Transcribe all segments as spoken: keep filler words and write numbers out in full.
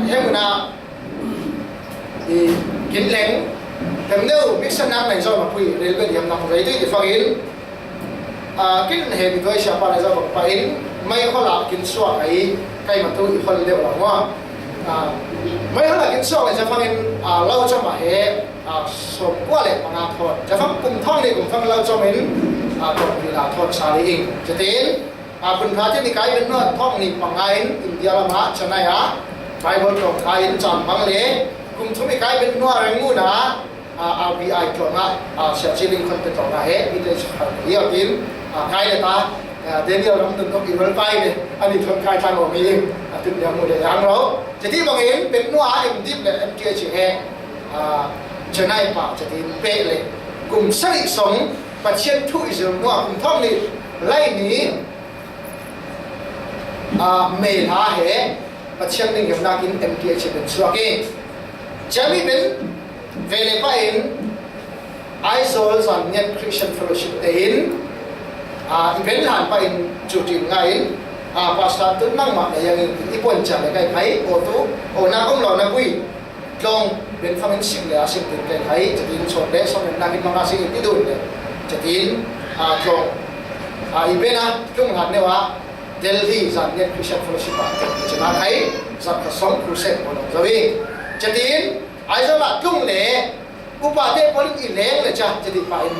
Heng una i kin leng tem deuh miksan nak nei zo ma pui rel bel yam nak rei dui di fangin, a, kin he mi doi sia pa nei zo ma pa in mai khola kin suak ai kai ma tu i khol deuh la ngua. A, mai khola kin suak ai sa fangin, a, lau chama he, a, som kua le panga thot sa fang kum thong ni kum fang lau chamin, a, tong pi la thot sa li ing. Chatin, a, phun pha tin i kai ben nuat thong ni panga in India lama Chennai a Bible tong kai in chan bang le kum thum i kai ben nuat reng nguna, a, R B I tong a, a, sia chiling kon te tong a he i te chak liau tin, a, kai le ta, a, Daniel ram tun tong i rol pai le ani thon kai tang o mi in, a, tun yang mu le yang lo. Chati bang in ben nuat em dip le em tia chi he, a, Chennai pa chatin pe le kum sari song Pathian thu i zil nuat kum thong ni lai ni, a, May la he Pathian ning yam nakin M T H ben suak i. Chami ben vele pa in Aizawl Zan Ngiat Christian Fellowship te in, a, i ben lan pa in chutin ngai in, a, pastor tun nang ma le yang in i pon cha le kai kai o tu o na kom lo na pui. Tlong ben fangin sik le a sik tin kai khai, chatin sawm le sawm le nak in manga sik in ti dun le. Chatin, a, tlong, a, i ben a tlung hat neu a Delhi Zan Ngiat Christian Fellowship a tlong china khai, zat ka song crusade ko lo zawi. Chatin, Aizawl a tlung le, upa te polin i leng le cha, chati pa in.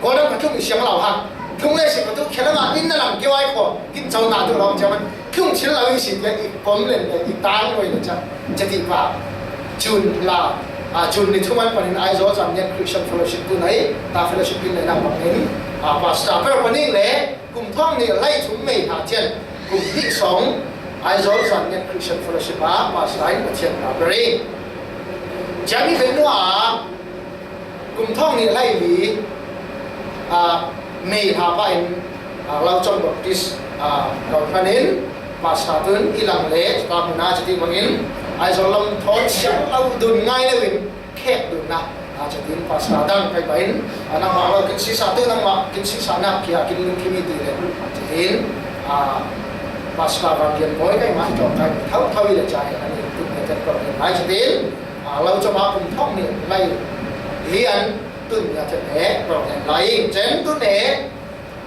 Golden ka tlung i siang lau ha. Tlung le si ka tu khela nga in na lam keu ai ko. Kin chau na tu lau cha man. Tlung chil lau i si tia i pom len le i tang loi le cha. Chati pa. June la. A, June ni thuman panin Aizawl Zan Ngiat Christian Fellowship tu nai. Ta fellowship in le na panin. A, pastor per panin le. Kum thong ni lai thum May ha chian. Kum ni song. Aizawl Zan Ngiat Christian Fellowship a. Pastor in Pathian na beri. Chami ben nuat a. Kum thong ni lai li, a, May ha pa in, a, Lau Chong Baptist, a, kau phan in, pastor tun i lang le, ta huna chati bangin, Aizawl lam thon siang lau dun ngai le win, khek dun na, a, chatin pastor dang kai pa in, a, nang ma lau kin sisa tu, nang ma kin sisa nak kia kin lung kimi ti le, chatin, a, pastor bang yen boy kai ma, chong kai, thau, thau i le chai, ani, tu ne tet ko, ai chatin, a, Lau Chong a kum thong ni lai lian, tun nia chen he, program lai, chen tun he,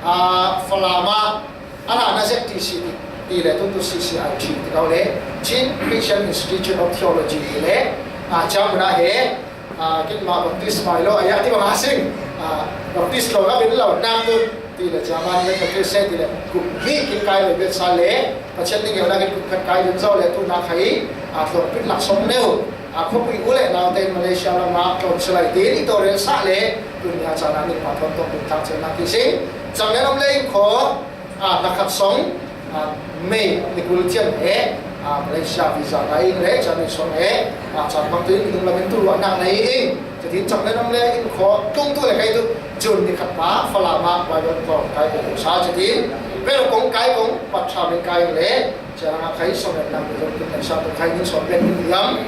a, Falam a, ana na Z T C ti, ti le tun tu C C I T ti kau le, Chin Christian Institute of Theology ti le, a, chang na he, a, kin ma Baptist mai lo, a, ya ti bang a sing, a, Baptist lo ka bin lo, na tu, ti le, chang ma le, ka tu se ti le, kum ni kin kai le, bet sa le, Pathian ni ngeu na kin kum khat kai bin zo le, tu na khai, a, tlong pit lak song neu, a, khopui u le nau te Malaysia lama tlawm silai tin i tawrel sah le tun nia chan a min pa thawn tawk ding tang chen na ti sing. Chang le nam le in khaw, a, na khat song, a, May ni kul chian he, a, Malaysia visa na in le chan ni song he, a, chan bang tu in nung lam in tu ruah nak na in. Chatin chang le nam le in khaw tung tu le kai tu June ni khat pa Falam a Bible kong kai pe sa chatin. Pero kong kai kong pat tha min kai le Chang a khai sawm le nang zong kin sa tu khai nin sawm le nin yam.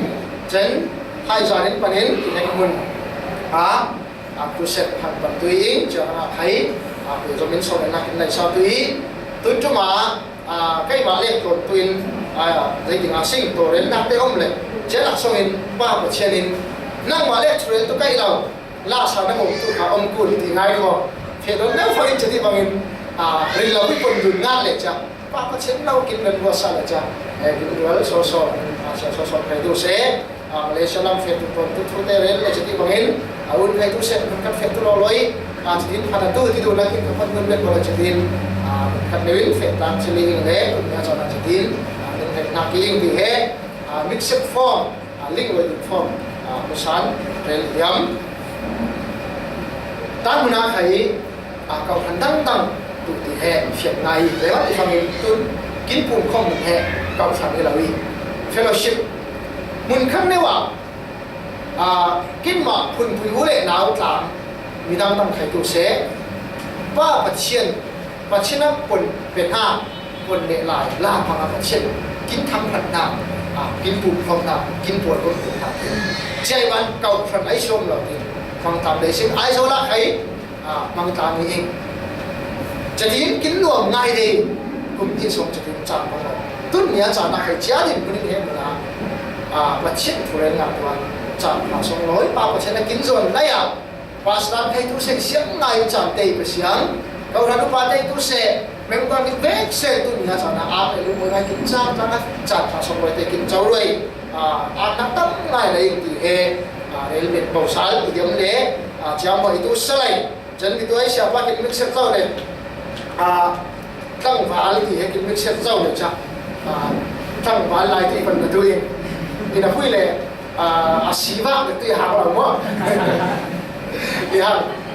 Chen khai sa nin panin i nek mun. A, a, tu set phan pan tu i chang a khai, a, tu zong in sawm le nang kin lai sa tu i. Tu tu ma, a, kai ma le ton tu in, a, zai ding a sing to ren nak te om le. Chen a song in pa pa chen in. Nang ma le tu ren tu kai lau. La sa na ngom tu kha om kul ti ngai ko. Phe don na fo in chati bangin, a, rin lau i pon dun ngat le cha. Pa pa chen lau kin len wa sa le cha. E, kin dual so so, a, so so so kai tu se. A, Malaysia lam phe tu pon tu tu te ren le chati bangin. A, un kai tu se kan phe tu lo loi. A, chati pha na tu ti tu na kin pon dun le ko le chati. A, kan le win phe tang chili le, kun ya cha na chati. A, kin phe na ki ing ti he. A, mixed form. A, ling lo in form, a, musan, rel diam. Tang huna khai, a, kau han dang dang, tu ti he, fiat ngai, le wan i fangin tun, kin pum khom mun he, kau san i lau i. Fellowship, mun khang ne wa, a, kin ma phun pui u le nau tlang, midang dang khai tu se, pa Pathian, Pathian a pon pe ha, pon le lai, la pang a Pathian, kin thang phat na, a, kin pu phom na, kin puan gon pu na, kin. Chiai wan kau phat ai som lo kin, pang tam le sin, ai zo la khai, a, pang tam ni ing. Chatin kin nuam ngai de, kum tin song chatin chan pang lo. Tun nia chan na khai chia din kun in he mu na. A, Pathian thu rel ngah tuan, chan pha sawng lawi, Pa Pathian a kin zawn lai a, Pastor thei tu seh siang ngai chan tei pe siang, kohran upa tei tu seh, member ni vek seh tu ni a chan a, a pe lu mo ngai kin chang chang a, chan pha sawng lawi te kin chau lawi, a, a na tam ngai lai ti he, a, rel met bo sal ti diam le, a, chiang mo i tu sa lai. Chan mi tu ai sia pa kin mik sek zau le. A, tlangval ti he kin mik sek zau le cha. A, tlangval lai ti pan na tu in. Ina hui le, a, a si va le tu ha ba mo. Ya,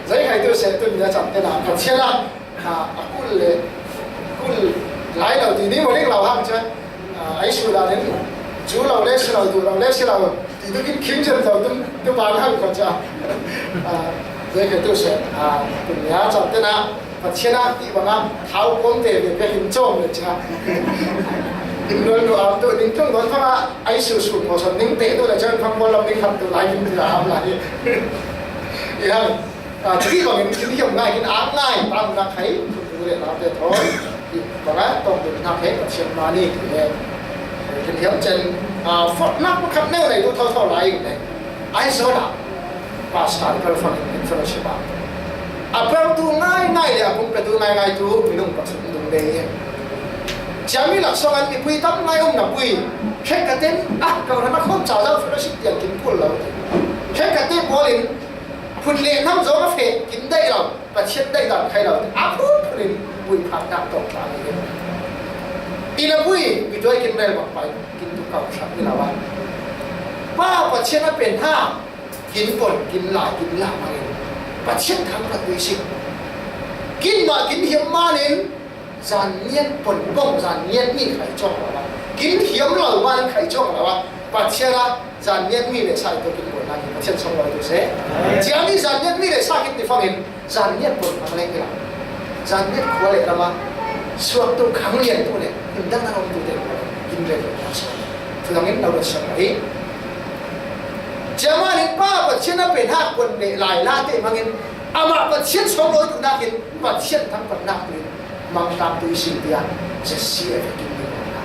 zai khai tu se tu ni a chan te na. Ka chia la. A, a kul le. Kul lai lo ti ni mo ling lo hang cha. A, ai su la nen, chu lo le si lo, tu lo le si lo, ti tu kin khim chen zo tu, tu ban hang ko cha. A, zai ke tu se, a, tu nia cha te na, Pathian a ti bang a, thau pom te ve pe him chom le cha. Kin lo lo am tu, nin tung don phang a, ai su su ko son ning te tu le cha, phang ko lo ning kham tu lai kin tu la am lai. Ya. A, chu ti bangin kin hiam ngai, kin ak ngai, pa huna khai, tu le na te thon. Ti banga tong tu na khai, Pathian mani, ti le. Kin hiam chen, a, fortnak pakhat neu nei tu thau thau lai in le. Aizawl a, Pastor kal fang in fellowship a. A pel tu ngai ngai le, a pum pe tu ngai ngai tu, minung pa sum dung dei e. Chiami lak song an mipui tam ngai um na pui. Hek ka ten, a, ka ura na khom cha zau fellowship tiang kin kul lo. Hek ka te bol in, Phun le nam zawng a feh kin daih lo, Pathian daih dan khai lo, a phun phun in buai phak nak tawk ta ni. Ina buai, mi tuai kin rel bak pai, kin tu kau sak ni lo a. Pa Pathian a pen ha, kin pon, kin lai, kin la mangin. Pathian thang pat tui sik. Kin ma, kin hiam manin, Zan niat pon bawng, zan niat mi khai chawk lo a. Kin hiam lo man khai chawk lo a. Pathian a, zan niat mi le sa i to kin pon na ni, Pathian song lo tu se. Cia mi zan niat mi le sa kin ti fangin, zan niat pon ang le kila. Zan niat khua le rama. Suak tu khang lian tu le. Kin dang na om tu te. Kin le tu na so. Tu dang in lo lo so. Cia ma ni pa Pathian a pen ha pon le lai la te mangin. Ama Pathian song lo tu na kin, Pathian thang pat na tu. Mangtlang tu i sim tia, Jesse a vekin ding a na.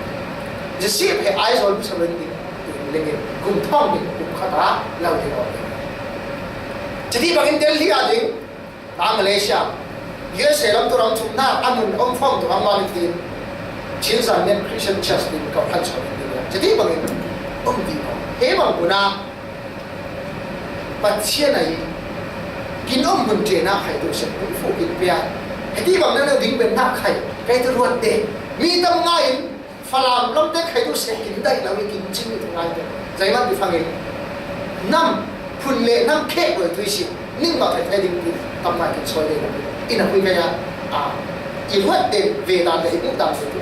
Jesse a ve Aizawl tu sa lo ding, tu lengin, kum thawng ding, kum khata, lau ding awk ding. Chiti bangin Delhi a ding, a Malaysia, U S A lam tu ram chumna, a mun om fawm tu ram malik ding, Chin Zan Nen Christian Church ding, kau khan chawk ding, chiti bangin, om ding awk. He bang guna, Pathian a hi, kin om hun ṭialna khai tu sek, kung fu kin pia. Heti bang na lo ding pen na khai, kai tu ruat te. Mi tam ngai in, Falam lam te khai tu sek kin dai lo i kin ching i tu ngai te. Zai man ti fangin. Nam, phun le nam khek lo i tu i si. Ning ma khai khai ding tu, tam ngai kin soi dai lo. Ina hui kai a, a, i ruat te ve dan le, i mu dan le tu.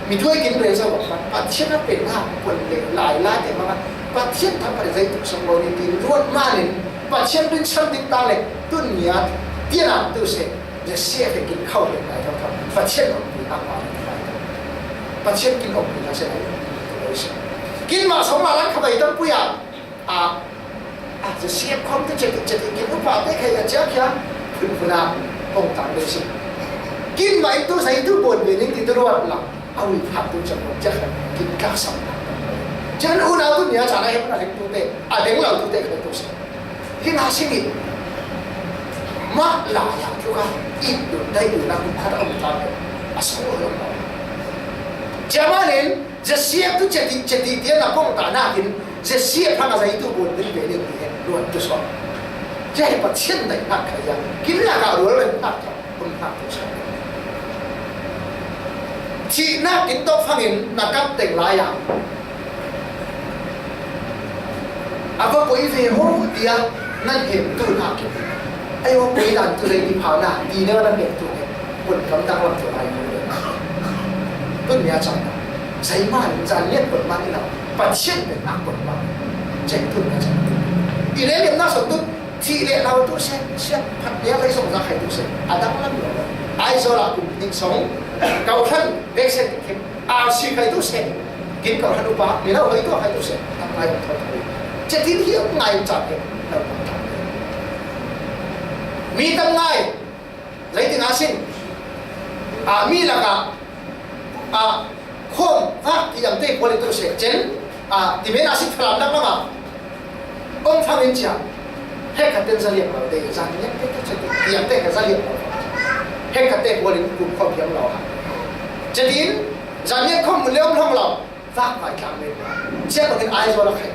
Mi tu ai kin re sa wa, Pathian a pen na, phun le, lai lai te ma, Pathian thang Pathian zai tuk song lo ni tin ruat manin Pathian rin san ding tang le tun nia tia na tu se le sia ke kin khau le ngai thang thang Pathian ong pi hang ma ngai thang. Pathian kin ong pi na se ngai ong pi se. Kin ma song ma lan kha bai tam puya. A, a, le sia khom te che che kin upa te khai a chia kia. Phun phun a ong tang le si. Kin ma in tu sai tu bon be ning ti tu ruat la. A ui phak tu chang lo, chang lo, kin kak sam tak tak. Chang unau tu nia chang ai hep na hep tu te, a deng lo tu te khai tu se. Hi na sing i. Ma la la tu ka, i tu dai tu na ku khat a um ta ke. A so lo lo. Chama nen, je siap tu cheti, cheti dia na kong ta na kin, je siap phang a zai tu bon bin be ni ni, luan tu so. Je pa chen dai na ka ya, kin la ka lo lo na ka. Kum hna tu sa. Thihnak in tawk fangin na kap teng lai ah a va poi ve ho tiah nan hem tu hna. Ai va poi dan tu zei ti pha na ti ne nan hem tu ne. Pun kam dang lam tu lai ko. Tun nia chang na. Zei man zan miat pun man ina. Pathian pen nak pun man. Cek tun nia chang. I le liam na sa tu. Thih le lo tu se, siat phat le lei song za khai tu se. A dang lam lo. Aizawl ah kum ning song. Kau hran, bek se kum. A si khai tu se. Kin kau hran upa, mi lo khai tu khai tu se. Tang lai thot tu. Che tin hi ngai chat ke. Lo tang. Mi tang ngai. Zei tin a sin. A mi la ka. A Khawm vak ti ang te pawl i tu seh cen. A, ti men a sik thalam nak lama om fangin cia. Hek khaten zaliam lo te, zan niak te te cia te, tiam te ka zaliam lo. Hek khate kualin kum khom hiam lo. Cia tin, zan niak khom mun le om hlong lo. Vak vai tlang men. Cia bangin ai zo la khe.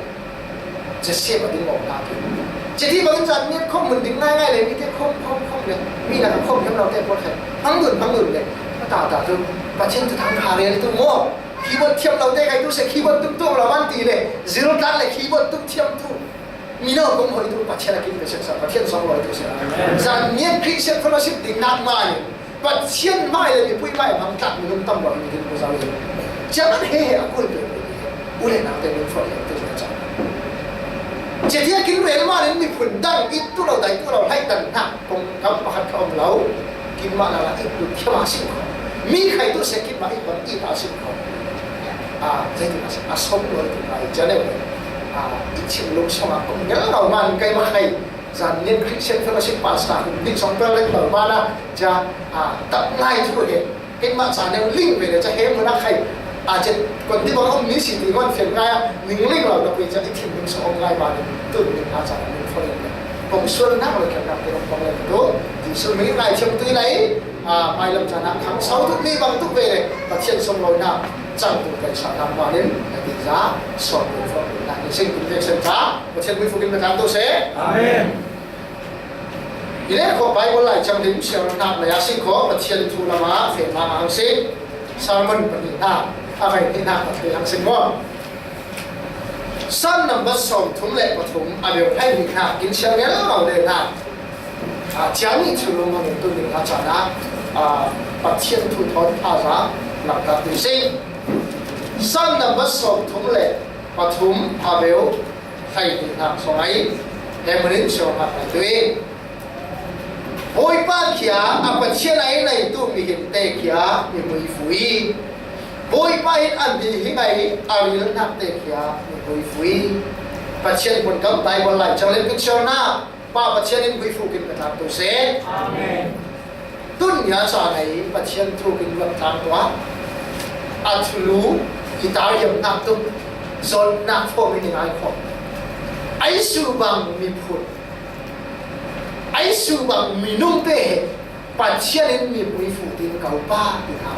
Cia sia bangin mong ta ki. Cia ti bangin zan niak khom mun ding ngai ngai le, mi te khom, khom, khom le. Mi na ka khom hiam lo te kual khe. Hang dun, hang dun le. Ka ta ta tu, Pathian tu thang kha rel tu mo. Keyboard thiam lo te khai tu se keyboard tum tum lo man ti le, zil tan le keyboard tum thiam tu. Mino kong hoi tu Pathian a kin pe sek sa, Pathian song loi tu se. Amen. Zan niak Christian fellowship ding nak mai. Pathian mai le mipui mai mang tak minung tam lo ni din ko zau. Cia man he he a kul pe. U le nau te min fo le tu se cha. Cia ti a kin rel mai ni phun dang it tu lo dai tu lo hai tan na. Kong kam pakhat ka om lo, kin mah lala i lut thiam a sim kho. Mi khai tu se kin mah i bang i ta sim kho. A, zei tu a sim, a som lo tu kai cia le. A, i chim lung song a kong ngel lo man kai ma khai. Zan niak Christian fellowship pastor, kum dik song pel le lo man a, cia, a, tap ngai tu he. Keimah ca neu ling ve le ca he mun a khai. A cet kon ti bang om ni si ti ngon fian ngai a, ning ling lo na pui ca i thim ning so om ngai ba ni. Tu ning a ca ning fo ling ve. Kong suan nak lo khen nak te kong kong le tu. Jesu mi ngai thiam tu i lai. A, mai lam ca nak khang sau tu mi bang tu ve le. Pathian song lo na. Cang tu kai sa nak ba nin. Na ti za. So tu fo ling na. Ni sing tu ve sen ca. Pathian mi fu kin na kan tu se. Amen. Hi le khawh Bible lai cang lim siar nak lei a sing khawh Pathian thu lama fe ma ang sing. Sermon pahnih hna a vai nih hna tak te ang sing maw? Psalm number sawm thum le pathum a beu hlei nih hna kin siar ngel lo le hna. A, ciami thulu ma min tu nih hna cana, a, Pathian thu thawn thaza langkar tu sing. Psalm number sawm thum le pathum a beu Thei hna so ngai, he manin so hna tu in. Bawipa khia a Pathian a i neitu mihingte khia mi hmuifu i. Bawipa in an hi hi ngai a ril hnakte khia mi hmuifu i. Pathian pun kam Bible lai cang le picture na. Pa Pathian in hmuifu kin ka tlak tu seh. Amen. Tun nia caan ah Pathian thu kin luat tlang tuah. A thulu i tarhiam hnak tuk zawtnak form in i ngai khawh. Aisu bang miphun, aisu bang minung te he Pathian in mi hmuifu tin ko pa ti hna.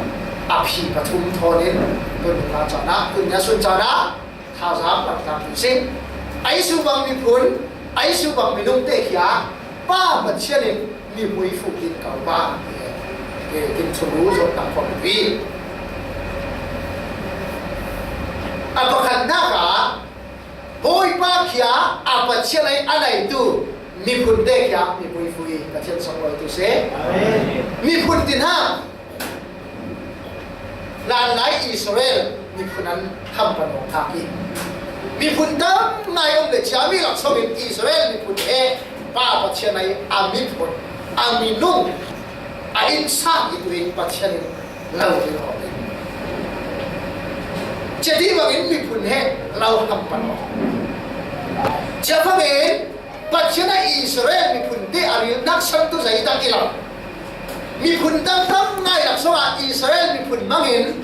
A phi pathum thawn in tun nia caan ah, tun nia sun caan ah Thazang lamtang tu sing. Aisu bang miphun, aisu bang minung te khia Pa Pathian in mi hmuifu kin ko pa. Ke kin thulu zot tang khawm pi. A pakhatnak ah Bawipa khia a Pathian ai a neitu miphun te khia mi hmuifu i Pathian song lo tu seh. Amen. Miphun tin ha. Hlanlai Israel miphun an hampan awk hna hi. Miphun tam ngai om le ciami laksawng in Israel miphun he Pa Pathian ai a miphun, a minung, a innsang i tuin Pathian in lo in awk hi. Cia ti bangin miphun he lo hampan awk. Cia bangin Pathian a Israel miphun te a rilnak san tu zeidah i lo. Miphun dang tam ngai laksawng ah Israel miphun mangin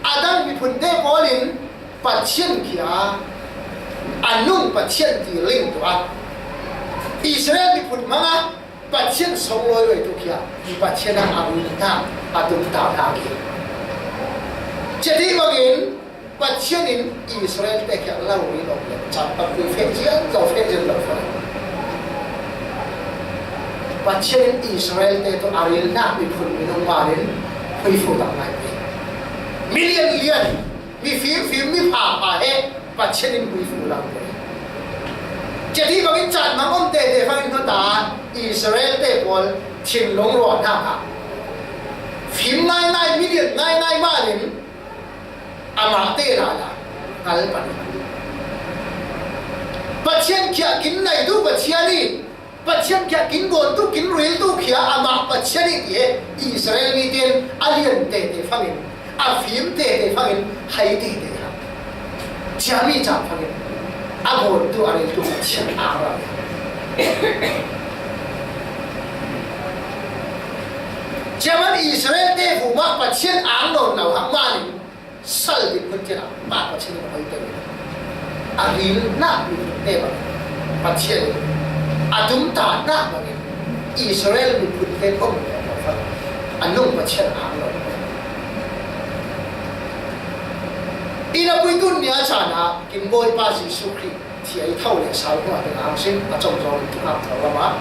a dang miphun te pawl in Pathian khia a nung Pathian ti ling tuah. Israel miphun mang ah Pathian song loi loi tu khia Pathian a a rilnak a tum ta hna hi. Cia ti bangin Pathian in Israel te khia lo ri lo le caan pakpui feh zian zo, feh zian lo fai. Pathian in Israel te tu a rilnak miphun minung mal in hmuifu tak ngai pi. Milian lian, mi fim fim, mi pha pha he Pathian in hmuifu lo pi. Cia ti bangin caan mang om te te fangin hnuta Israel te pawl thinlung ruah hna kha fim ngai ngai, milian ngai ngai mal in Amah te lala ngal pan. Pathian khia kin neitu Pathian i, Pathian khia kin bawntu, kin riltu khia amah Pathian i ti he Israel mi tein a lian tete fangin, a fim tete fangin, hai tete ha. Ciami cang fangin a bawntu, a riltu Pathian a ra. Ciaman Israel te vumah Pathian ang nawn lo hang manin sal dik hun cin ah Pa Pathian in a hoi peng. a rilnak miphunte bang Pathian in a tumtahnak bangin Israel miphunte om a nung Pathian a ang lo. Ina pui tun nia chan a kin Bawipa Jesuh Khrih thi a i tho le sal hnuah te ang sin a cawng zawng in thukak tho lamah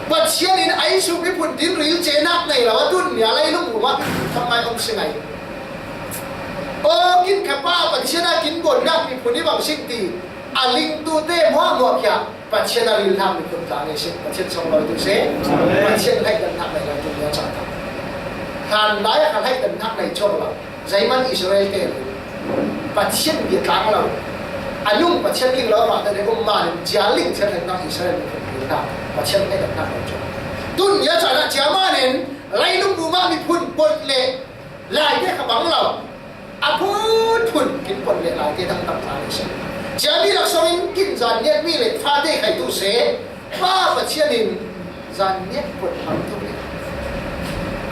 Pathian in a Jesuh miphun din rilcenak nei lo a tun nia leilung buma thak ngai om si ngai. Aw, kin kha pa Pathian a kin bawnnak miphun i bang sik ti a lingtute muahmuah khia Pathian a rilnak miphun tla ngei sik. Pathian sawm lo tu se. Amen. Pathian hnaihdannak nei lo tu nia chan ta. Hlan lai a kha hnaihdannak nei cuang lo. Zeiman Israel te Pathian bia tlang lo. A nung Pathian ling lo mah te um manin cia ling thiat hnaihnak Israel miphun rilnak Pathian hnaihdannak nei cuang. Tun nia chan ah cia manin leilung buma miphun pawt le Laite kha bang lo. A phunphun kin pawt le laite dangdang tla le se. Cia mi laksawng in kin zan niat mi le fate khaitu se. Pa Pathian in zan niat pawt hmang tu le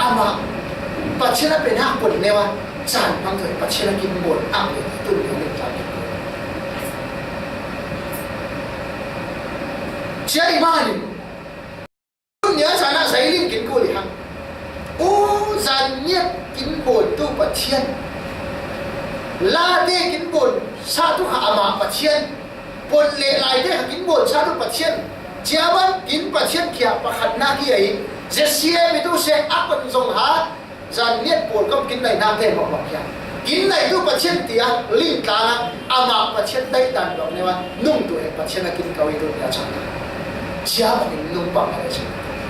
amah Pathian a penhak pawt neu a zan hmang tu le Pathian a kin bawn ang le tun le ning tla le. Cia i manin Nia chan ah zeiling kin kul i hang. U zan niat kin bawn tu Pathian. Late kin bawn sa tu kha amah Pathian. Pawt le laite kha kin bawn sa tu Pathian. Ciaman kin Pathian kia pakhatnak hi a i. Zesiam i tu se a kon zong ha. Zan niat pawl kam kin naihnak te mawkmawk hiam? Kin naih tu Pathian tiah ling tlan ah amah Pathian daih dan dong neu ah nung tu he Pathian a kin ko i tu nia chan ah cia bangin nung pang he si.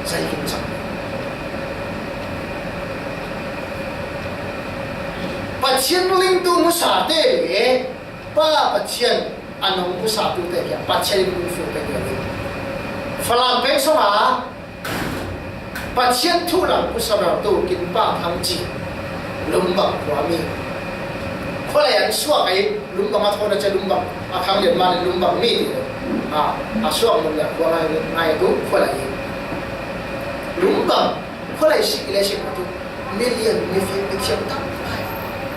Zai kin cang. Pathian ling tu musa te le Pa Pathian a nong musa tu te hiam Pathian in kung fu te hiam? Falam peng song a Pathian thu lang khuasaber tu kin pa thang ci lumbang khuami. Khualei an suak ai lumbang a thawn a cia lumbang a khang lian man lumbang mi ti a, a suak mun le khua ngai ngai tu khualei lumbang khualei si le si tu million mi fi mi thiam tak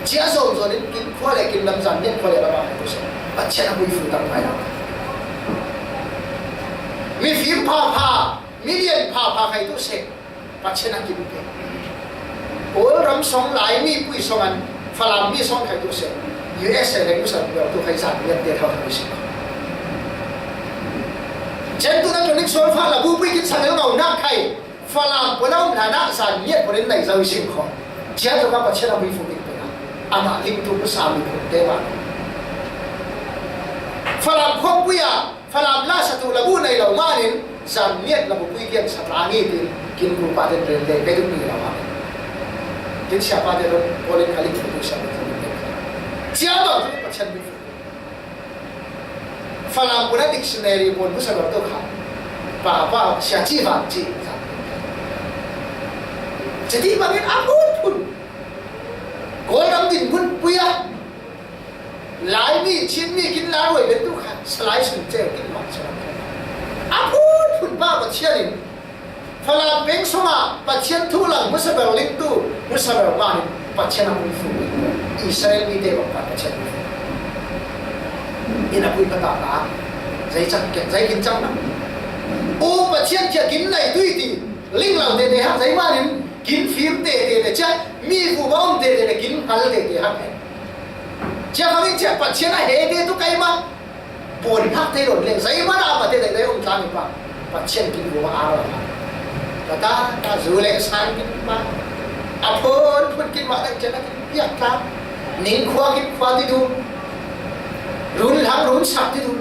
cia zong zon in kin khualei kin lam zan nian khualei lam a hai tu se Pathian a hui fu tak ngai lam mi fi pha pha Million pha pha khai tu se Pathian a kin pe. Kawl ram song lai mi pui song an Falam mi song khai tu se U S A le musa tu khai zan niat te thau thau si. Chen tu na tu nik sol fa la bu pui kin sa le ngau na khai Falam pua na um la na zan niat pua len nai zau sing kho. Chen tu ka Pathian a bui fu kin pe na. Ama lim tu musa mi pu te ma. Falam khop pui a Falam la sa tu labu nei lo manin zan niat labu pui kian sa tla ngi tin kin pu pa ten rel de kai tu ni lo ha. Tin sia pa te ron polin kalik tu sa tu ni. Sia ba tu pa chan ni. Falam puna dictionary pon bu sa lo tu kha. Pa pa sia ci van ci. Jadi bangin aku pun. Kol ram din pun puya. Lai mi Chin mi kin la ruai ben tu kha salai sun che kin mak che. A phun phun pa Pathian in Falam peng song a Pathian thu lang musa ber ling tu musa ber man in Pathian a mun fu Israel mi te bang pa Pathian mun fu. Ina pui pa ta ta zai chang ke zai kin chang na. O Pathian kia kin nai tui ti ling lau te te ha zai man in kin fim te te te cha mi fu ba om te te te kin hal te te ha. Cia fangin cia Pathian a he te tu kai ma. Pon hak te lon le zai ma na ma te dai dai um tlang pa. Pathian kin bu ma a la. Ka ta ka zu le san kin ma. A phun phun kin ma dai cia na kin piak ta. Ning khua kin khua ti tu. Run lang run sak ti tu.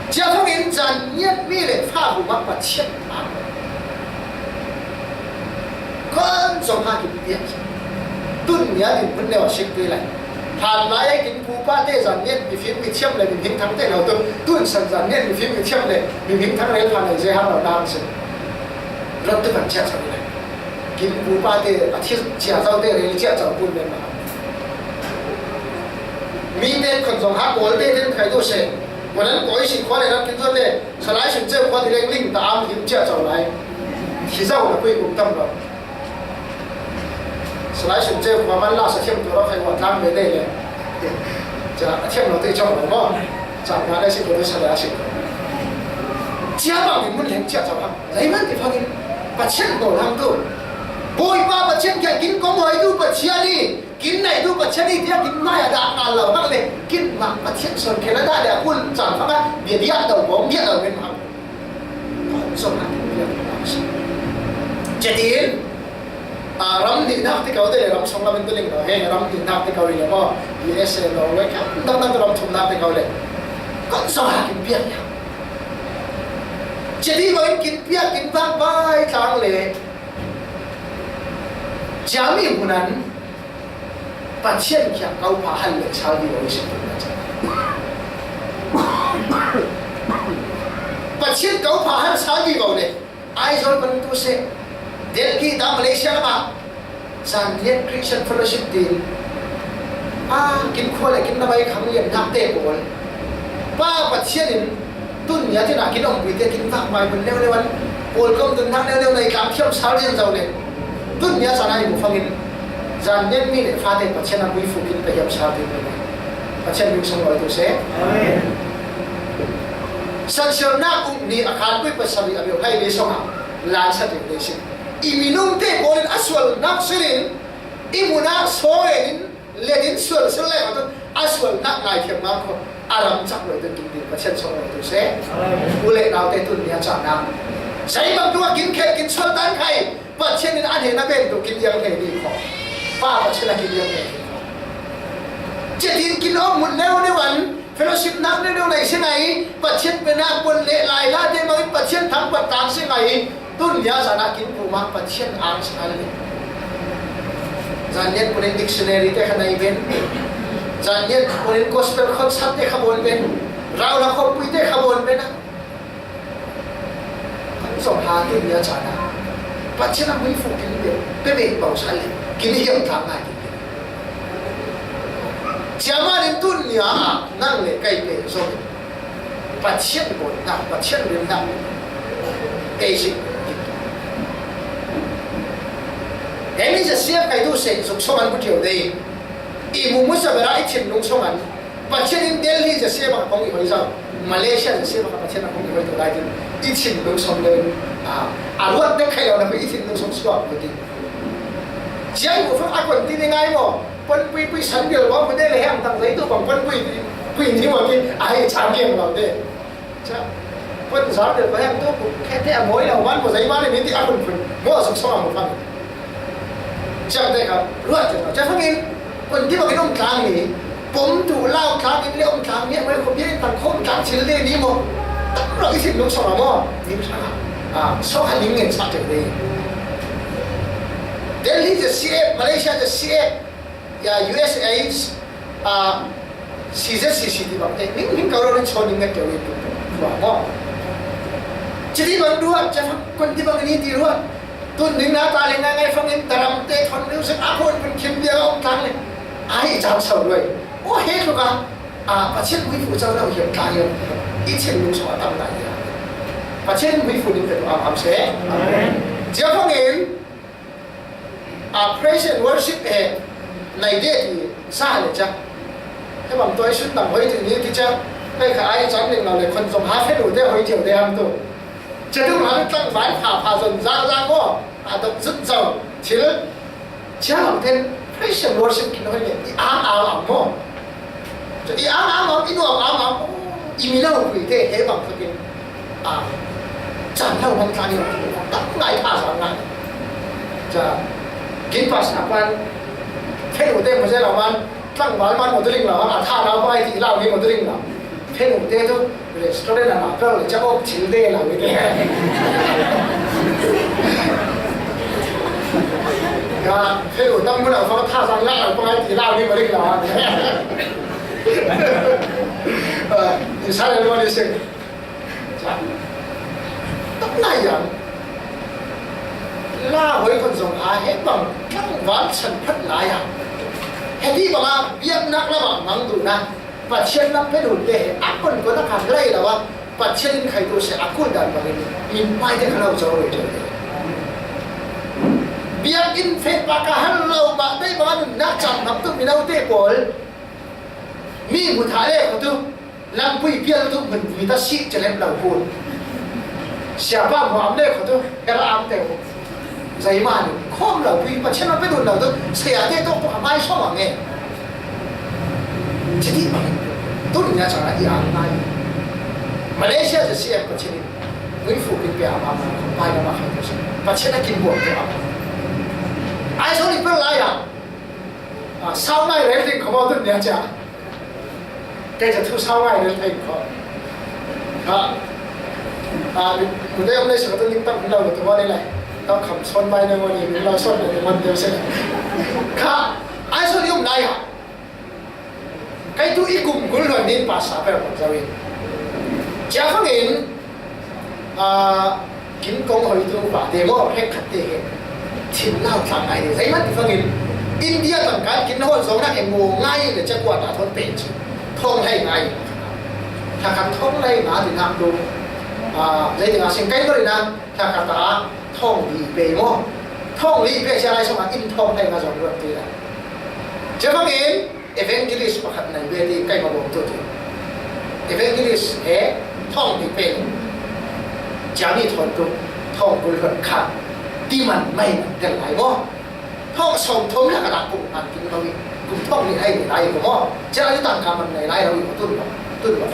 Cia fangin zan niat mi le fa bu mak Pathian a kon zong ha kin piak. Tun nia din hun neu a sik tui lai. Hlan lai a kin pu pa te zan niat mi fim mi thiam le mi hing thang te lo tun. Tun san zan niat mi fim mi thiam le mi hing thang rel pha nai ze ha lo dang sin. Rot tu kan cia sa lai. Kin pu pa te a thi cia zau te rel cia zau pun men ma. Mi te khon zong ha kol te ten khai tu se. Kol an koi si kol le ram kin zon le. Salai sin che kol ti leng ling ta am kin cia zau lai. Khi zau na kui kum tam lo. Salai Sun Ceu khuaman la sa thiam tur a khai ua tlang ve dei le. Cia a thiam lo te chawk lo maw. Cia nga le si ko sa le a si. Cia bang in mun leng cia chau hang. Leiman ti phangin Pathian ko hang tu. Bawipa Pathian kia kin ko mawi tu Pathian ni. Kin nei tu Pathian ni tia kin mai a dah ngal lo hang le. Kin mak Pathian son kena dah le a kun chang phanga. Bia bia dau bawm bia dau men hang. Kong sawm nak kin bia dau hang si. Cetin. A, ram nihnak te ko te le ram sawng lam in tuling lo he, ram nihnak te ko le maw, U S A lo le, kam dang dang ram thumnak te ko le. Kan sawng ha kin piak ya. Cia ti bangin kin piak, kin vak vai tlang le. Cia mi hmunan, Pathian kiang ko pha hal le sal di lo i si. Pathian ko pha hal sal di lo le. Aizawl pan tu se, Delhi ta Malaysia lama, Zanlian Christian Fellowship tin, a, kin khua le kin na bai khang lian nak te pawl. Pa Pathian in, tun nia tina kin om pui te kin vak mai mun leu leu an, pawl kom tun nak leu leu na i tlam thiam sal lian zau le. Tun nia zan ai mu fangin, Zanlian mi le fa te Pathian a mui fu kin pe hiam sal lian le. Pathian min song lo tu se. Amen. Sansialnak uk ni a khan pui pasal i a beuh hai le song a. Lan sa ding dei si. I minung te bawlin a sualnak silin, i munah saw enin, letin sual sil le tu, a sualnak ngaithiam ngang kho, a ram chak lo tu kin ding Pathian song lo tu se. U le nau te tun nia chak nang. Sai bang tu a kin khel kin sual tan khai, Pathian in a hnena ben tu kin iang hlei ni kho. Pa Pathian a kin iang hlei ni kho. Cetin kin om mun neu neu an, fellowship nak neu neu nei si ngai, Pathian pena pon le lai la te mangin Pathian thang pat tang si ngai, tun nia zana kin puma Pathian ang si ngai le. Zanlian punin dictionary te kha nei ben, Zanlian punin gospel khot sat te kha bon ben, rau la khot pui te kha bon ben a. Kan zong ha tun nia chana. Pathian a mui fu kin be, pe be bau sa le, kin hiam thang ngai kin be. Cia ma nin tun nia a, nang le kai pe zong. Pathian bawlna, Pathian rilna. Ei si. Emi za siam kai tu se, zuk song an bu tiu dei. I mu mu sa bera i thin lung song an. Pathian in Delhi za siam a kong i hoi zau. Malaysia za siam a Pathian a kong i hoi tu lai tin. I thin lung song le. A, a ruat dek khai lo na i thin lung song suak bu ti. Cia i bu fang a kon ti ni ngai mo. Pon pui pui san bil wa bu de le hang tang zai tu bang pon pui pui ni wa ki ai chang kiang lo de. Cia, pon zar de pa yang tu, khe te a moi lo man, mo zai man ni ti a pun pun. Mo suk song a mo pan. Cia te ka, ruat te ka, cia fangin, pon ti bangin om tlang ni, pom tu lau tlang ni, le om tlang ni, mo ko bia tang khom tlang chil de ni mo. Tam lo i sin lung song a mo, ni tlang a. A, song a ning ngen sa te de. Delhi je C A, Malaysia je C A. Ya, U S A, a, C Z C C ti bang te, ning, ning kau lo ning chon ning ngat kau ning tu, tu, tu, mo. Ci ti bang dua, cia fang, kon ti bang ni ti dua. Tun ning na ta le ngai ngai fang in taram te thon ning se a kon pun kim dia ong tang le. Ai, jam sau loi. O, he tu ka, a, Pathian mui fu chau na hiam tang yo. I chen ning so tam na ya. Pathian mui fu ning te tu am am se. Amen. Cia fang in, A, praise and worship he nai de ti sa le cha. He bang toi sun dang hoi ti ni ti cha. Kai kha ai chang ning lo le khon zong ha phe lu de hoi tiu de am tu. Cha tu ha tang vai pha pha zon zang zang mo. A dok zut zau. Thil. Cha bang ten praise and worship kin hoi le. I ang ang ang mo. Cha i ang ang ang, i nuam ang ang, i mi lo pui te he bang kha kin, a, chan lo bang tla ni, tak ngai tha sa ngai. Cha, kin pas na pan, phe lu te mo je lo man, tlang bal man mo tu ling lo, a tha lo bai ti lo ni mo tu ling lo. Phe lu te tu, restaurant a na, phe lu te cha ok thil de lo ni te. Ka, phe lu tam mo lo, fa tha sa ngai lo, bai ti lo ni mo ling lo. Israel mo ni sing. Tak nai yang. La hoi kon zong a he bang tlangval chan phat lai a. He ti bang a biaknak lam a mang duh na. Pathian lam pe dun te he a kon kon a khan lai lo a. Pathian in khai tu se a kul dan bangin min pai te kha lo zo roi roi. Biakinn feh pah ka hal lo mah, tei bang a nunnak cang hnam tu mino te pawl. Mi mu thah le kho tu, lampui pial tu hmun vui ta si celem lo kun. Siapa mu am le kho tu, hera am te. Zeimah ni khawm lo pui, Pathian a pe dun lo tu, saya te tawh pawh a mai sawm ang e. Chiti bangin tun nia chang a i ang ngai. Malaysia ZCM Pathian in muifu kin pe a ma ma, pai na ma khai ko si. Pathian a kin buat tu a ma. Ai so ni pel lai a. A, sau ngai rel ding kho tun nia cha. Kei cha thu sau ngai rel thei kho. Ha. A, ni, ku dei om nei sa tu ning tam lo tu ma ni lai. Tau kham son bai na ma ni, ni lo son ni ma ni se. Kha, ai so ni um lai a. Kei tu i kum kul lo nin pa sa per ko zawi. Cha fangin, a, kin kong hoi tu pa te maw, hek khat te he. Thin lau tlang ngai ni. Zai man ti fangin, India tang kan kin hol zong na ke mo ngai le cha kuat a thon pen chi. Thong lai ngai. Tha kan thong lai nga ti nak tu. A, zai ti nga sing kai bari na, tha ka ta thong li pe maw. Thong li pe cha lai song a in thong lai nga zong ruat ti la. Cha fangin, Evangelist pakhat nei ve ti kai ma bawm tu ti. Evangelist he thawng ti pen. Jami thawng tu, thawng kul hon kha. Ti man mai man tel lai maw. Thawng sawm thum la ka dak kum an ti ma wi. Kum thawng ni hai ni lai ko maw. Jia ni tang ka man nei lai la wi tun ma. Tun ma.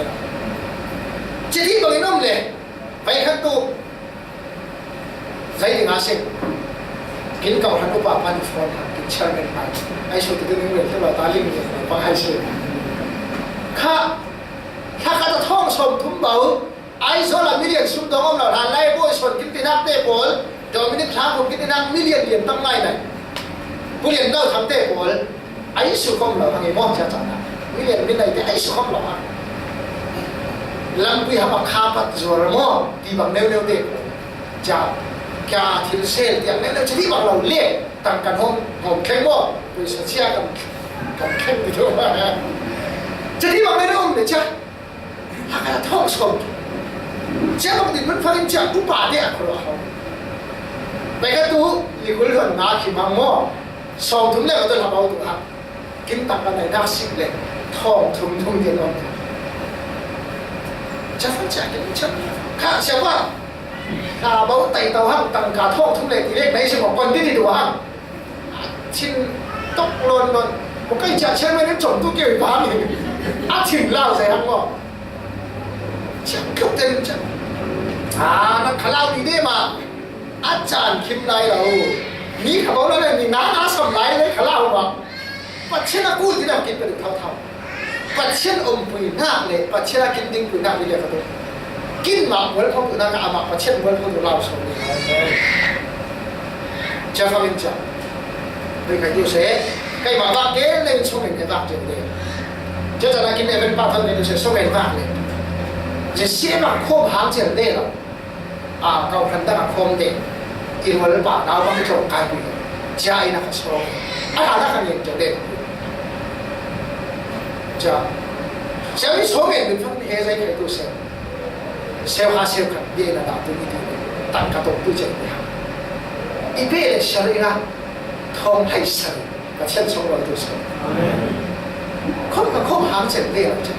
Jia ti bang in om le. Vai khat tu. Zai ding a seng. Kin kau han upa pan phone han kin chairman pan. Ai su tu ding wen tu ba ta ling wen pa ai su. Kha, kha ka ta thawng sawm thum bau. Ai zo la million sum dong om lo han lai bo son kin ti nak te pol. Dominic thang kum kin ti nak million lian tang mai nai. Pu lian dau tham te pol. Ai su khom lo hang i maw cha cha na. Mi lian mi nai te ai su khom lo hang. Lampui hama kha pat zuar maw. Ti bang neu neu te. Cha. Kya thil sel tiang neu neu cha ti bang lo le. Tang kan hong hong thleng maw. Pui sa sia kan kan thleng ti tu. Cha ti bang neu neu om le cha. Haka thawng sawm. Cia bang din man fangin cia upa te a kholo a hau. Bai ka tu, ni kul hon nga khi mang maw. Sawm thum le ka tu la bau tu ha. Kin tak ka nai nak sik le. Thawng thum thum din om. Cia fang cia kin cia. Ka cia ba. Ka bau tai tau hang tang ka thawng thum le ti le nai si maw kon ti ti tu hang. A thin tok lon lon. Ko kai cha chen mai nem chom tu ke ba mi. A thin lau sai hang mo. Chang kyo ten chang. A na khalau ni de ma. A chan khim lai lo. Ni kha bau la ni na na sam lai le khalau ma. Pathian a kul ti na kin pe thau thau. Pathian ompui nak le, Pathian a kin dingpui nak le ka tu. Kin ma mual phau tu nak ama Pathian mual phau tu lau so ni. Cha fa min cha. Bai kai tu se, kai ma ba ke le so min ke ba ke le. Cha cha na kin e ben pa thau ke tu se so min ba le. Che se ba khom hang che le la. A, kau hran dang a khawm te, i rual pa nau bang tlawng kai pui. Cia in a kha sawng. A hlan a kha ngen tlawng den. Cia. Cia mi sawng ngen min fang mi he zai kai tu se. Seu ha seu khat bia in a dah tu mi tu. Tang ka tawng tu cia in ha. I pe le sia ring a. Thawng hai sai. Ka thian sawng rual tu se. Khawm ka khawm hang chen ve a cia.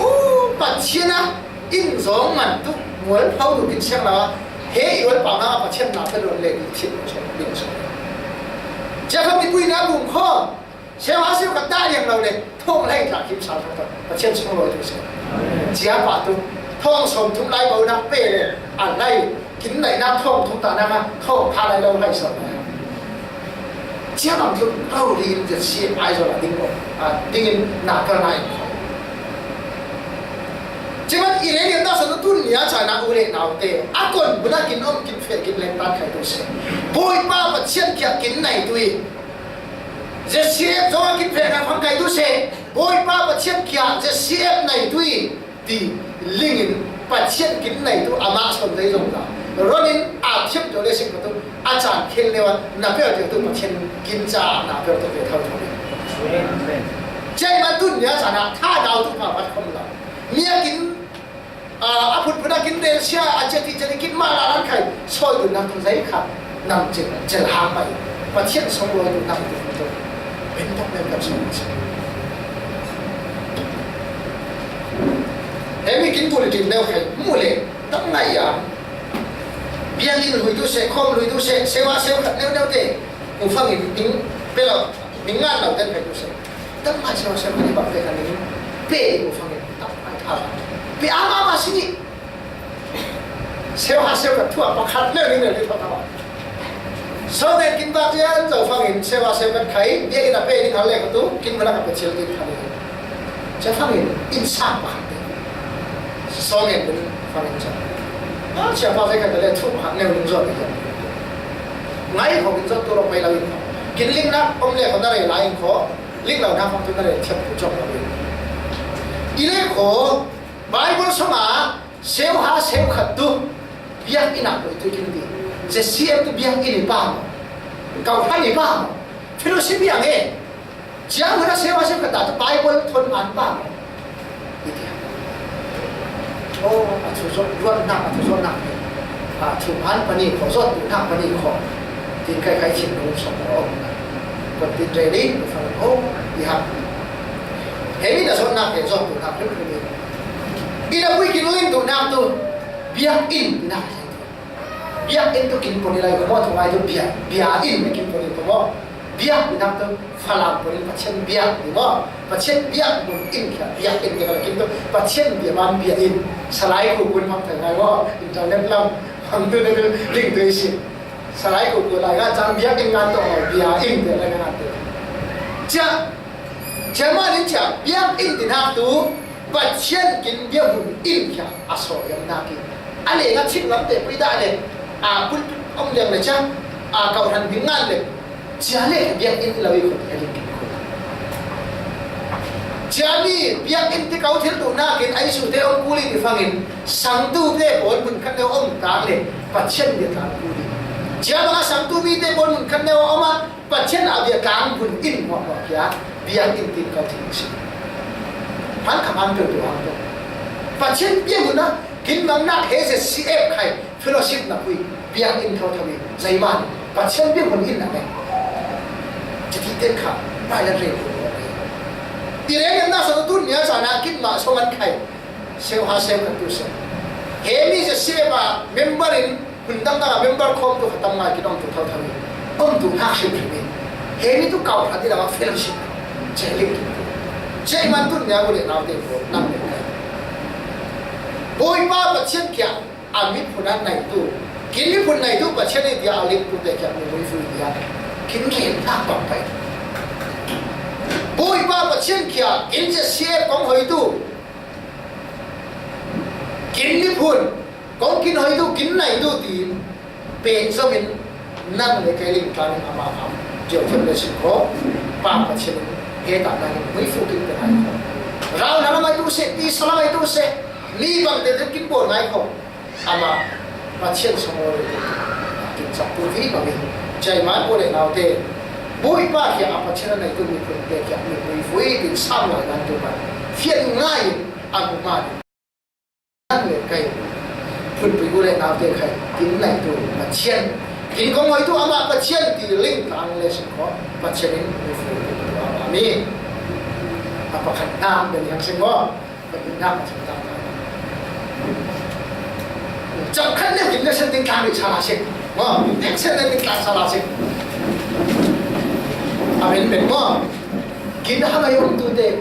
U, Pathian a. In zawng man tu mual pho tu kin siang la, he i rual pau na Pathian na pe rual le ni thil lo sawm ding sawm. Cia kham ni pui na bung kho, sia ma siu ka ta liang lo le, thong lai ta kim sa ta, Pathian sawm lo tu se. Cia pa tu, thong sawm thum lai bau na pe le, a lai, kin lai na thong thum ta na ka, thong pha lai lo lai sawm. Cia bang tu, pau li in cia si ai zo la ding lo, a, ding in na ka lai. Ciman i rei lian ta sa tu tun nia cha na u le nau te. A kon buna kin om kin fe kin leng tan khai tu se. Bawipa Pathian kia kin nai tu i. Z C F zong a kin fe khai fang khai tu se. Bawipa Pathian kia Z C F nai tu i. Ti lingin Pathian kin nai tu ama son dei zong ta. Ronin a thiam to le sik tu. A chan khel le wan na pe tu Pathian kin cha na pe tu pe thau thau. Amen. Ciai ma tun nia cha na tha dau tu pa vat khom la. Nia kin, a, a phut phut a kin rel sia, a cheti cheti kin ma la lan khai, soi dun na tu zai kha. Nang cil, cil hang mai. Pathian song loi tu nang tu tu. Min tok men kan song cil. Hemi kin bul dim neu khai mu le. Tam ngai ya. Biang in lui tu se, khom lui tu se, sewa seu khat neu neu te. Mu fang in ding, pelo, ding ngan lau ten khai tu se. Tam ngai sewa seu khat ni bak te kan ni. Pe mu fang in, tam ngai tha. Pe ama ama sini. Seuha seukat thu a pakhat leu ning leu ni tho tho. Sawmen kin bak cian zo fangin seuha seukat khai, biakinn a pe ding hal le katu, kin mana ka pe cil ding kha ni. Cia fangin, inn sang pakhat te. Sawmen ding fangin cia. A cia pa zai kan le thu pakhat leu ning zo ni. Ngai kho kin zo tu lo pai lo in. Kin ling nak om le kho na rei lai in kho, ling lo nak om tu na rei thiam tu jok lo in. I le kho, Bible song a, Seuha seukhat tu biakinn ah koi tu kin ti. Zesiam tu biakinn i pa maw? Kau hlan i pa maw? Fellowship i ang e. Ciang huna seuha seukhat ta tu Bible thon man pa maw? I ti. Oh, a thu zot, ruat nak, a thu zot nak. A thu man pani kho, zot tu nak pani kho. Tin kai kai chin nung song ko. Kon tin ready, ko fa ko. I ha. Hemi na zot nak, zot tu nak. Ina pui kin ling tu nak tu. Biakinn nak. Biakinn tu kin pon i lai ko maw, tu lai tu bia, biakinn kin pon i ko maw. Biak nak tu Falam pon i Pathian biak ni maw. Pathian biak mun in kia, biakinn ni kalau kin tu Pathian biak man biakinn. Salai ku kun mang thai ngai maw. Internet lam, mang tu ni tu ling tu isi. Salai ku kun lai ngan cang biakinn ngan tu maw, biakinn biak lai ngan tu. Cia, Cia ma nin cia, biakinn ti nak tu, Pathian kin biak hun in kia a saw yam nak i. A le nga chik lam te pui da le, a pulpit om leng le cia, a kau han ding ngan le, cia le biakinn lo i khut e ling kin khut. Cia mi biakinn ti kau thil tu nak in ai su te om kuli ti fangin, sang tu te pawl mun khat neu om tang le, Pathian biak tang kuli. Cia ma nga sang tu mi te pawl mun khat neu om a, Pathian a biak tlang hun in mawh mawh kia, biakinn tin kau thil si. Han kham an peuh tu ang peuh. Pathian biak hun a, kin mang nak he Z C F khai, fellowship na pui, biakinn thau thau i, zai man, Pathian biak hun in na me. Jadi ten kha, bai lan rei. I rei na sa tu nia sa na kin ma so man khai. Seuha seukhat tu se. Hemi se se ba member in hun dang dang a member khom tu khatam ngai ki dong tu thau thau. Om tu nak sim sim. Hemi tu kau khat i dang a fellowship. Che ling tu. Che man tu nia bu le nau te ko nam le kai. Bawipa Pathian kia a miphun a nai tu. Kin miphun nai tu Pathian i dia a ling tu te kia mi mui fu dia. Kin kin nak bang pai. Bawipa Pathian kia kin che se kong hoi tu. Kin miphun, kong kin hoi tu, kin nai tu tiin, pek zongin nang le kei ling tlanin ama kham. Tiu thiam le sin kho, pa Pathian in, he ta nangin, mui fu kin pe ngai kho. Rau na lamai tu se, ti sa lamai tu se, mi bang te te kin bol ngai kho. Ama, Pathian sa mo le, kin sa tu vi bangin. Jai man bol le nau te, bui pa kia a Pathian nai tu miphun te kia mi mui fu i tin sam lai nan tu man. Fian ngai, a mu man. Nang le kai phunpui u le naute khai kin nai tu Pathian. Kin kong hoi tu ama Pathian ti ling tang le sing kho Pathian in mi fu tu ama mi. A pakhat nang ben yang sing kho. Pathian nang sing tang. Chang khat le kin le sen ting tang le sa la sing. Mo, nek sen le ting tang sa la sing. Amen ben mo. Kin ha mai um tu te.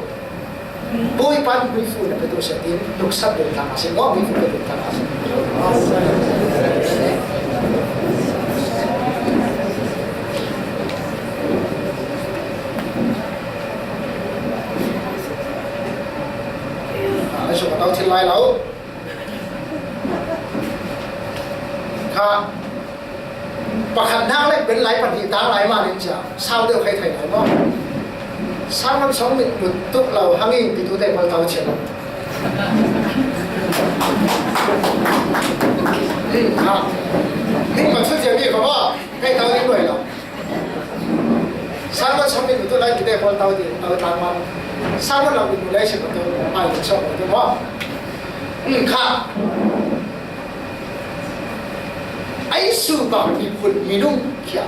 Bawipa in hmuifui na pe tu se tin, luksak ding tang a si, maw hmuifui pe ding tang a si. A, a suk a tau thil lai lo. Kha, pakhat nak lek ben lai pahnih tang lai mah ning cia. Sau deuh khai thei lai maw? Sermon song mit mut tuk lo hangin pi tu te mal tau cia lo. Hmm, ha. Min ma chu cia mi ko maw? Khai tau ding nuai lo. Sermon song mit mut tuk lai pi te mal tau ding, tau tang man. Sermon lo mit mut lai sia ko tu, ai, song ko tu maw? Hmm, kha. Ei su bang miphun minung khia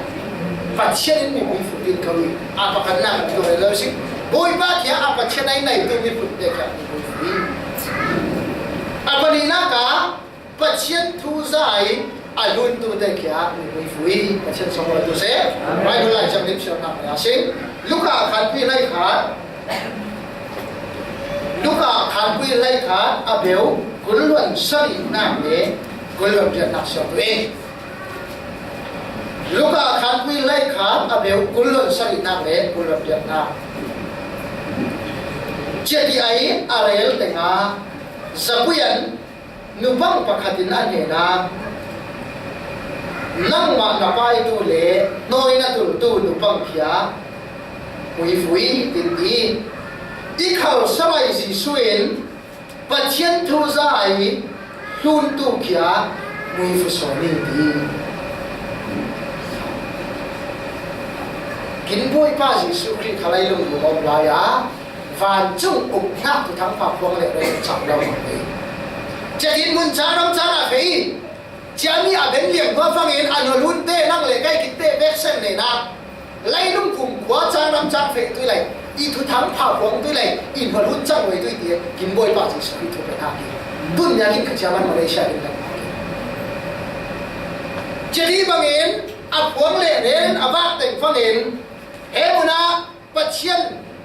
Pathian in mipui fuh ding ka ui. A pakhatnak a ti lo si. Bawipa khia a Pathian ei neitu miphun te khia mipui fuh i. A panihnak a Pathian thu zai a luntu te khia mipui fuh i. Pathian sawm lo tu se. Bible lai cang lim siam nak ya si. Luka khanpui lai khat. Luka khanpui lai khat a beu kul luan sarihnak le kul luan riatnak siam tu i. Luka khanpui lai khat a beu kul luan sarihnak le kul luan riatnak. Ciati ai a rel tengah zapuian nupang pakhat in a hnenah, "Nangmah na paitu le hnawi na tultu nupang khia mui fuh i," tin ti. I khal sabai Jesuh in, "Pathian thu zai hluntu khia mui fuh sawn i," ti. Kin Bawipa Jesuh Khrih kha leilung a om lai-a vancung uknak thuthang pha phuang le rei chak lo hi. Ciatin mun cang ram cang a fei, ciami a ben liang hua fangin a hnolhun te nang le kai kit te veksen nena leilung kum khua cang ram cang feh tui lai, i thuthang pha phuang tui lai, i hnolhun cang wei tui ti, kin Bawipa Jesuh Khrih thu pe hna hi. Tun nia kin kha ciaman Malaysia in lam hi. Ciati bangin a phuang le rel in a vak teng fangin he munah Pathian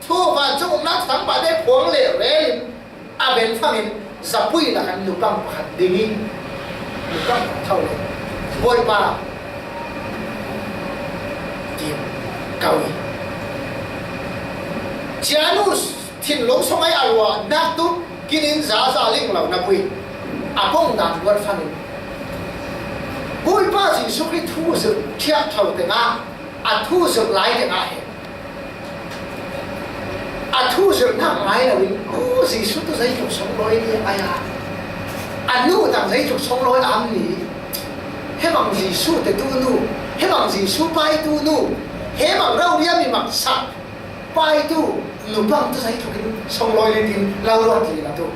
thu vancung umnak thangpah te phuang le rel in a ben fangin zapui lakan nupang pakhat ding i, nupang pakhat tho le Bawipa, tin kau i. Cianu thinlung song ai a ruahnak tu kinin zaza ling lo na pui a pong dan buat fangin Bawipa Jesuh Khrih thu zirh thiak tho tengah a thu zirh lai tengah he a thu zirhnak ngai loin, "Oh, Jesuh tu zeitluk songlawi ni a ya? A nu tang zeitluk songlawi a am ni? He bang Jesuh te tu nu, he bang Jesuh pai tu nu, he bang rau riam i maksak pai tu nupang tu zeitluk in songlawi ni," tin lo ruat ti na tu.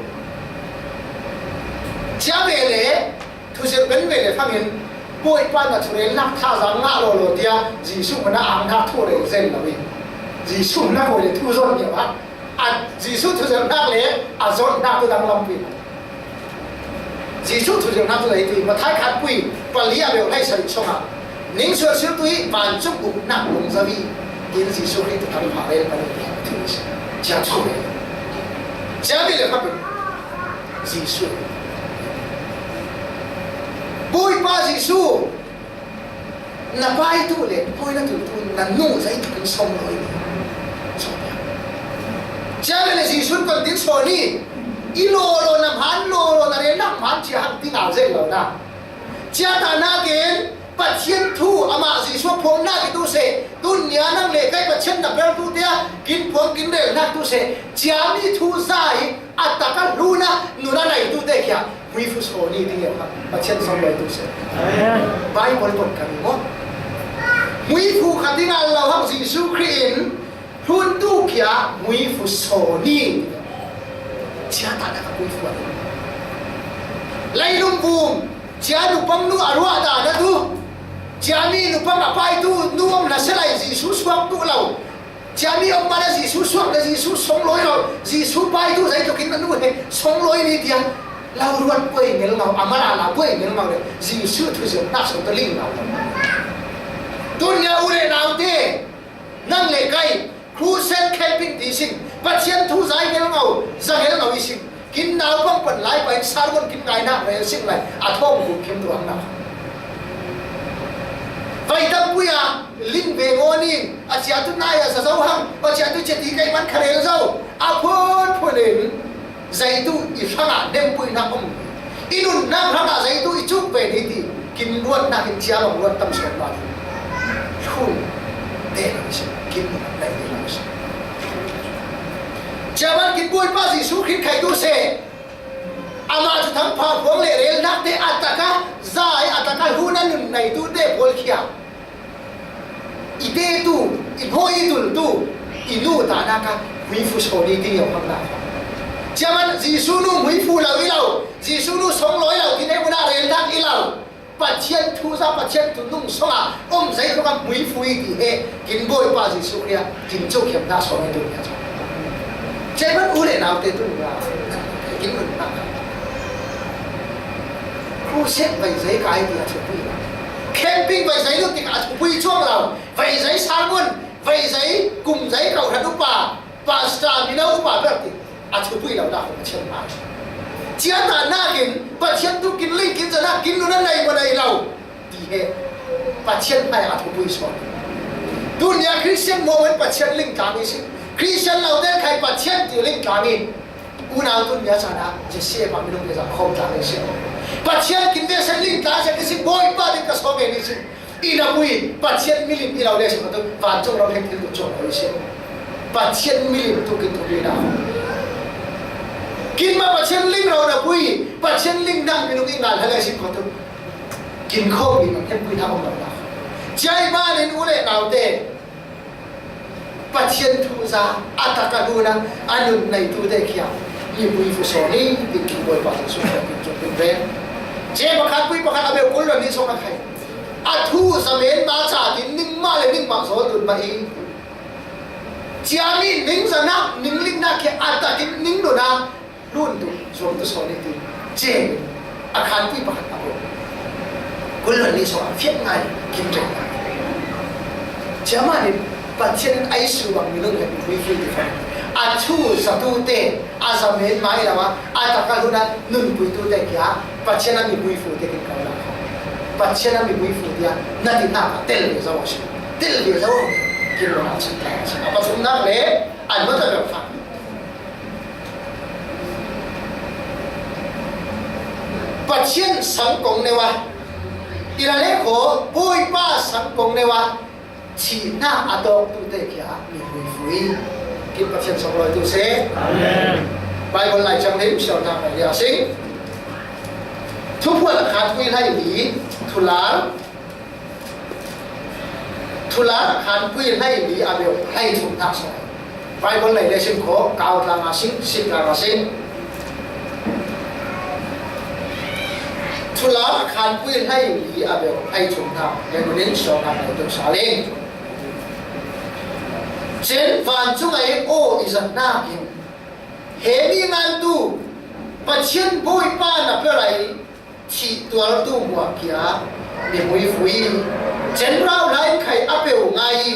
Cia ve le, thuzirh ben ve le fangin, Bawipa na thurelnak thazaang ngah lawlaw tiah Jesuh hmanh ah a hna thu rel zel lo i, Jesuh hna hawi le thu zawn ngiau ah, a Jesuh thuzirhnak le a zawnhnak tu danglam pin. Jesuh thuzirhnak tu lei tu i, Matthai khatpui pali a beuh hleisarih sungah, ning sualsiltu i vancung uknak lungzo i, in Jesuh Khrih tu tangphah rel pahnih a thu i si. Cia thu rel. Cia ve le fangin. Jesuh. Bawipa Jesuh, na paitu le hnawi na tultu na nu zeitluk in sawm lawi ni. Cia le Jesuh in kon tin sawn i, i lawlaw na hmaan, lawlaw na relnak hmaan cia hang ti ngal zel lo na. Cia ta nakin Pathian thu amah Jesuh a phuangnak i tu seh, tun nia nang le kai Pathian na peltu te ah kin phuang kin relnak tu seh, cia mi thu za i a tak a hlun ah nun a neitu te khia hmuifu sawn i ti ngiat kha Pathian sawm lawi tu seh. Amen. Bible ton kan i maw? Hmuifu khat i ngal lo hang Jesuh Khrih in hluntu khia hmuifu sawn i ti. Cia ta na ka hmuifu a ti. Leilung vum cia nupang nu a ruah dan a tu. Cia mi nupang a paitu nu om hla se lai Jesuh suak tu lo. Cia mi om mah le Jesuh suak le Jesuh song lawi lo, Jesuh paitu zeitluk in a nu he song lawi ni tiang lo ruat buai ngel ngau, a malala buai ngel ngau le Jesuh thuzirhnak sung tu ling ngau. Tun nia u le nau te, nang le kai, crusade camping ti sin, Pathian thu zai ngel ngau, za ngel ngau i sin. Kin naupang pan lai pain sermon kin ngainak rel sing lai a thawng kum kim tuang nak. Vai tampui a ling ve ngaw ning a cia tu nai a za zo hang a cia tu cia ti kai man kha rel zo a phun phun in zeitu i hrangah nempuinak um i nunnak hrangah zeitu i cuk ve ni ti. Kin ruatnak in cia bang ruat tam suat mah. Hlun te lo si, kin ruat lai te lo si. Cia ban kin Bawipa Jesuh Khrih khai tu seh. Amah thuthang pha phuang le relnak te a taka zai a taka hlun a nun neitu te pawl khia. I te tu, i hnawi i tul tu, i nu tahnak a hmuifu sawn i ti ngiau hang nak. Cia ban Jesuh nu hmuifu lo i lo, Jesuh nu song lawi lo, ti nei munah relnak i lo. Pathian thu za, Pathian thu nung sawng a om zei kha muifui ti he kin Bawipa Jesuh Khrih a kin co khiam hna sawng hi tu nia. Cei man u le nau te tu nia. Kin nun hna. Crusade vai zei kai ti a thupui. Camping vai zei lut ti a thupui chuang lo. Vai zei sermon, vai zei kum zei kau hrat upa, pastor mino upa ber ti a thupui lo dah Pathian hmai. Cia ta nakin Pathian tu kin ling kin zana kin nun a nei ma nei lo. Ti he Pathian hmai a thupui sawn. Tunia Christian moment Pathian ling tlang i si. Christian lo den khai Pathian ti ling tlang i. Unau tunia sana Jesse pa minung ke za khom tlang i si. Pathian kin ve sen ling tlang sen i si Bawipa din ka sawm i si. I na pui Pathian milim i lo le si ko tu vancung lo hek thil tu chawm lo i si. Pathian milim tu kin tu na. Kin ma Pathian ling lo na pui Pathian ling nang minung i ngal hale si ko tu. Kin khawm mi man hempui hna om lo hna. Cia i ban in u le nau te Pathian thu za a tak a hlun a a nun nei tu te khia mi pui fu saw ni ti kin Bawipa tu sung kin kin ve. Cia pakhat pui pakhat a beu kul lo ni song a khai. A thu za men ma ca tin ning ma le ning ma zaw dun ma i. Cia mi ning za nak ning ling nak khia a tak in ning lo na Nun tu, zuam tu sawn i ti. Ceng, a khanpui pakhat a pawh. Kul lo ni sawn a fiat ngai, kin reng ngai. Cia mah nin, Pathian in ai su bang minung he mipui fui ti fan. A thu zatute, a za men mai lo a, a tak a hlun a nunpuitute kia, Pathian a mipui fu te kin kau lo. Pathian a mipui fu tia, na ti hna ka tel ve zo a si. Tel ve zo. Kin lo na si ta si. A pathumnak le, an mata lo fa. Pathian sang kong neu a, i la le ko, Bawipa sang kong neu a, thihnak a tawk tu te kia mi vui vui. Kin Pathian sang lo tu se. Amen. Bible lai chang le, siaw nak lai lia sing. Thuphual a khat vui lai li, thular. Thular khanpui hlei li a beu hlei thum hnak sawh. Bible nei le sim kho, kau tlang a sing, sik tlang a sing. Thular khanpui hlei li a beu hlei thum hnak, le munin sawh hnak le tu sa ling. Cen vancung ai aw i zat hnak in, he mi ngan tu, Pathian Bawipa na pia lai, thih tuar tu muah kia mi muivui. Cen rau lai khai a peu ngai i,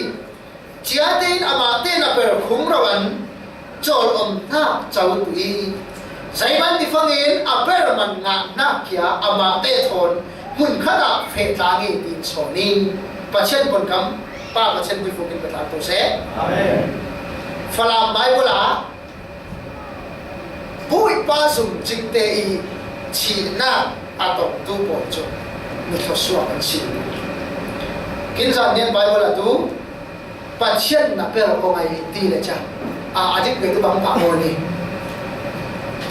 ciate in amah te na per khung rau an cawl om hnak co tu i, zeiman ti fangin a per man ngah hnak kia amah te thawn hmun khat ah feh tlang i tin sawn i, Pathian pawnkam pa Pathian muivui in pe tlang tu seh. Amen. Falam Bible ah Bawipa zumcingte i thihnak a tongtu pawl cu mi thluasuak an si. Kin zan nian Bible ah tu Pathian na per kong ai ti le ca a, a dik ve tu bang pah maw ni?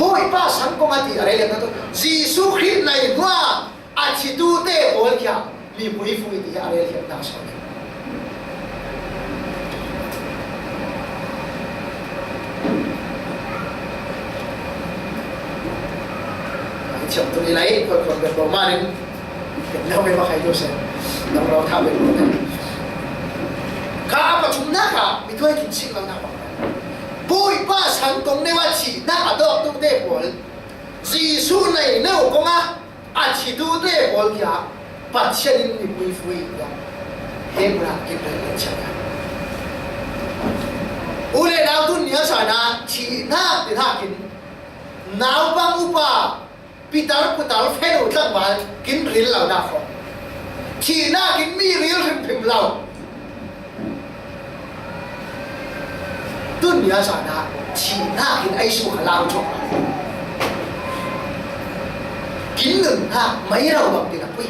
Bawipa sang kong a ti a rei le tu Jesuh Khrih nai hnuah a thitute pawl kia mi muivui ti a rel hiam hna sawn. Thiam tu i lai, khual khual bet bawh manin, bet nau bet bak hai tu se. Nang rau tha bet bawh. Kha a pathumnak ah, mi tuai kin sik lo nak bak. Bawipa sang kong neu a thihnak a dawk tu te pawl. Jesuh nai neu kong a A thitute pawl kia Pathian in mipui fui tiah he bulah kin rel le chiang a. U le nau tun nia sana thihnak ti hnakin naupang upa pitar putar fenu tlangval kin ril lo nak khawh. Thihnak in mi ril hrimhrim lo. Tun nia sana thihnak in ai su kha lau cawk. Kin nun hna mai lo bang tin a pui.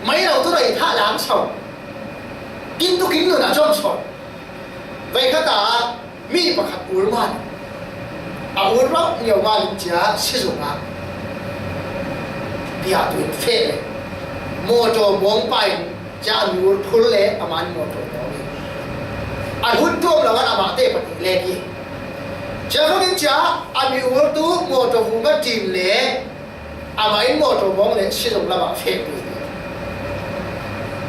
Mai lo tu rei thah lang so. Kin tu kin nun a cawm so. Vai khat ah mi pakhat ur man. A ur rauh lio man cia sizung ah bia tu in feh le mawtaw bawng pa in cia a mi ur phur le a man mawtaw bawng in a hun tuam lo an amah te pahnih lek i cia fangin cia a mi ur tu mawtaw vung a ṭin le amah in mawtaw bawng le sizung lamah feh tu.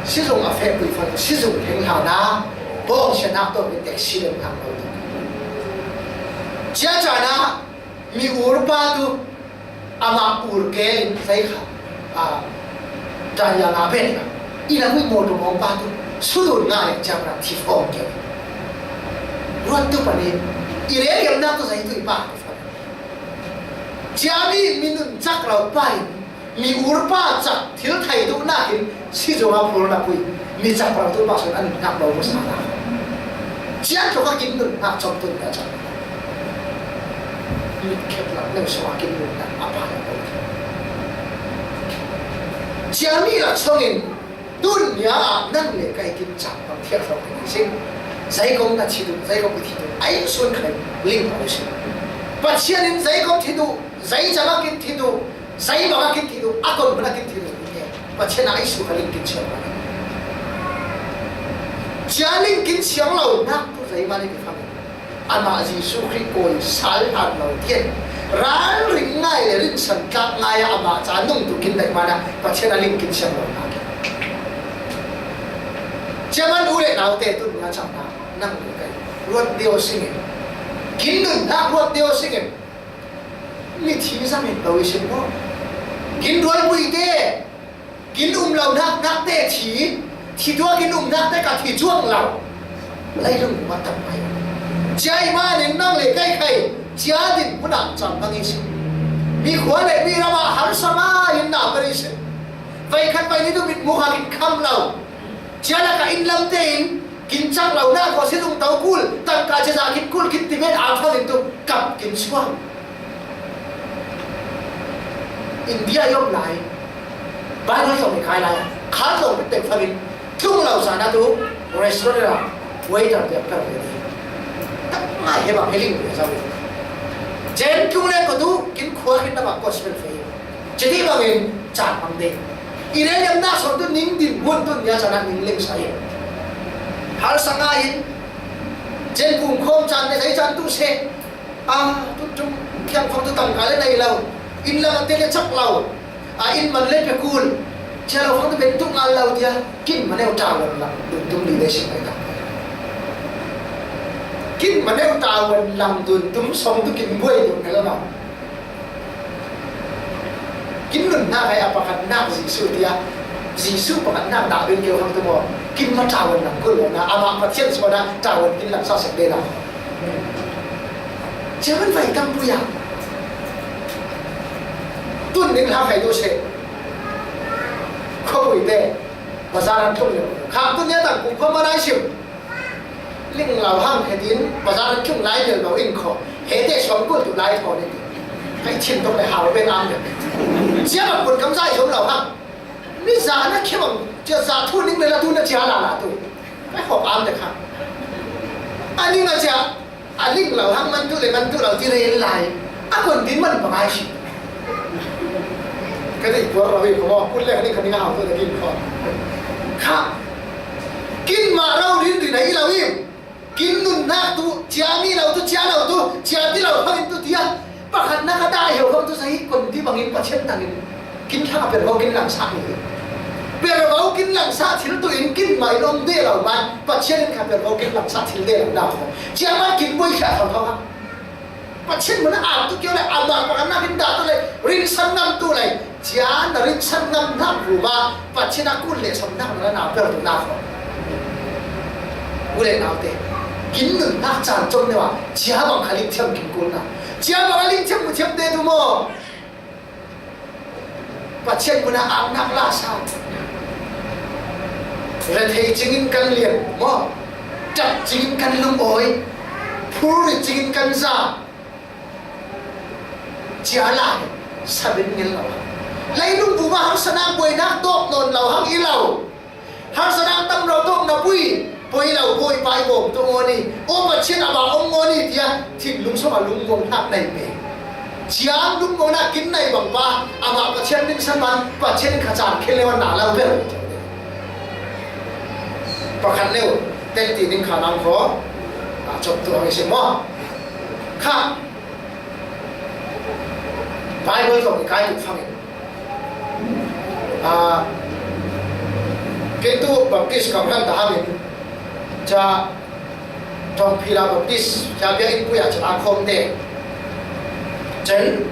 Sizung a fehpui fang, sizung thenghlan a bawngsianak tawh in accident hang lo ding. Cia caan ah mi urpa tu amah ur kel in zei kha, a, dan ya nga pen kha. I lam i mawtaw mawngpa tu sudun nga le ciang rak thi fawm kei. Ruat tu panin i rel liamnak tu zei tu i pa. Cia mi, mi nun cak lo pa in, mi urpa cak thil thei duhnak in sizung a phur na pui, mi cak lo tu pa sun an hnak lo mu sa na. Cia tluk a kin nun hnak cawm tun na cak. Mit khep lak neu sung a kin nun hnak a pa lo. Cia mi lak song in, tun nia ah nang le kai kin cak bang thiak lo ni sing. Zei kong na thi duh, zei kong i thi duh, ai sun khai ling lo sing. Pathian in zei kong thi duh, zei cang a kin thi duh, zei bang a kin thi duh, a kon bang a kin thi duh. Pathian a ai su kha ling kin siang lo. Cia ling kin siang lo nak tu zei mah ni ti fang. Amah Jesuh Khrih kawi sal hlan lo tian ralring ngai le rinsan tlak ngai ah amah ca nung tu kin daih mana Pathian a ling kin siang lo nak. Cia man u le naute tun nga cang na nang le kai ruat deuh sing in. Kin nun nak ruat deuh sing in. Mi thi zam in lo i sin maw? Kin rualpui te, kin um lo nak, nak te thi, thi tua kin um nak te ka thi cuang lo. Leilung mat tam mai. Cia i man in nang le kai khai, cia din hun ah cam bang i sin. Mi khua le mi ram ah harsa ma in na per i sin. Vai khat vai ni tu mit mu kha kin kham lo. Cia lak ah inn lam te in kin cak lo nak ko si lung to kul, tangka cia za kin kul, kin ti met a thon in tu kap kin suang. India i om lai, Bible zong i kai lai, khat zong pek fangin tlung lo sa na tu restaurant la waiter pek per ve ni. Tak ngai he bang he ling ve sa ve. Jen tlung le ko tu kin khua kin na bang gospel fe. Citi bangin caan hmang ding. I rel liamnak sawm tu ning din hun tun nia caan ah ning leng sa in. Harsa ngai in. Jen kum khawm caan le zei caan tu seh. A, tu tum thiang fang tu tangka le nei lo. Inn lam a te le cak lo. A, inn man le pe kul. Cia lo fang tu ben tu ngal lo tia. Kin maneu ta wan lang dun tum ni le sing mai tak. Kin maneu ta wan lang dun tum song tu kin buai dun ne lo na. Kin nunnak ai a pakhatnak Jesuh tia, Jesuh pakhatnak dah ben keu hang tu maw? Kin ma tawan nang kul lo na, amah Pathian suana tawan kin langsa sek dena. Cia man vai tam pui a. Tun ning hla khai tu se. Khawpui te, bazar an tlung le. Khang tun nia tang kum khawm a nai sim. Ling lo hang he tin, bazar an tlung lai lel lo in khaw. He te suang kul tu lai thaw ni. Kai chin tok le hau ben am le. Cia bang kun kam zai zom lo hang. Ni za na khe bang, cia za thu ning le la tu na cia la la tu. Kai hawk am le kha. A ning a cia, a ling lo hang man tu le man tu lo ti rel lai. A kun din man pangai si. Ka dei kuar lo hi ko, kun le ka dei ka ding a hau tu le kin ko. Kha. Kin ma rau rin rin a i lo im. Kin nunnak tu, cia mi lo tu, cia lo tu, cia ti lo hang in tu tia. Pakhatnak a dah heuh hang tu sa hi kun ti bangin Pathian tangin. Kin thang a pervo kin langsak ni. Pervo kin langsak thil tu in kin ma in om de lo man. Pathian in kha pervo kin langsak thil de lo na ko. Cia man kin boi kha thang thang. Pathian mun a am tu kio le, amah pakhatnak in dah tu le, rinsan ngam tu le, cia na rinsan ngam nak ru ma, Pathian a kun le sam nak na na per tu nak ko. U le nau te, kin nunnak caan com ne wa, cia bang kha ling thiam kin kun na. Cia bang a ling thiam mu thiam te tu maw. Pathian mun a amnak la sa. Rethei cingin kan lian maw? Ṭap cingin kan lungawi. Phurrit cingin kan za. Cia la hi sabin ngel lo. Leilung buma harsanak buainak tawk nawn lo hang i lo. Harsanak tam lo tawk na pui, poi lo bawi pai bawm tawh maw ni, aw Pathian a ba om maw ni, tia thinlung sawng a lungmuang hnak nei pe. Ciang lungmuang nak kin nei bang pa, amah Pathian min san man, Pathian kha caan khin le wan na lo ber. Pakhat leu, tel ti ning kha nang khaw, a cop tu ang i si maw? Kha, Bible zong i kai tuk fangin. Ah, Kei tu Baptist kau hran ta hangin, ca Ṭawngphila Baptist ca biakinn pui ah ca la khawm te. Cun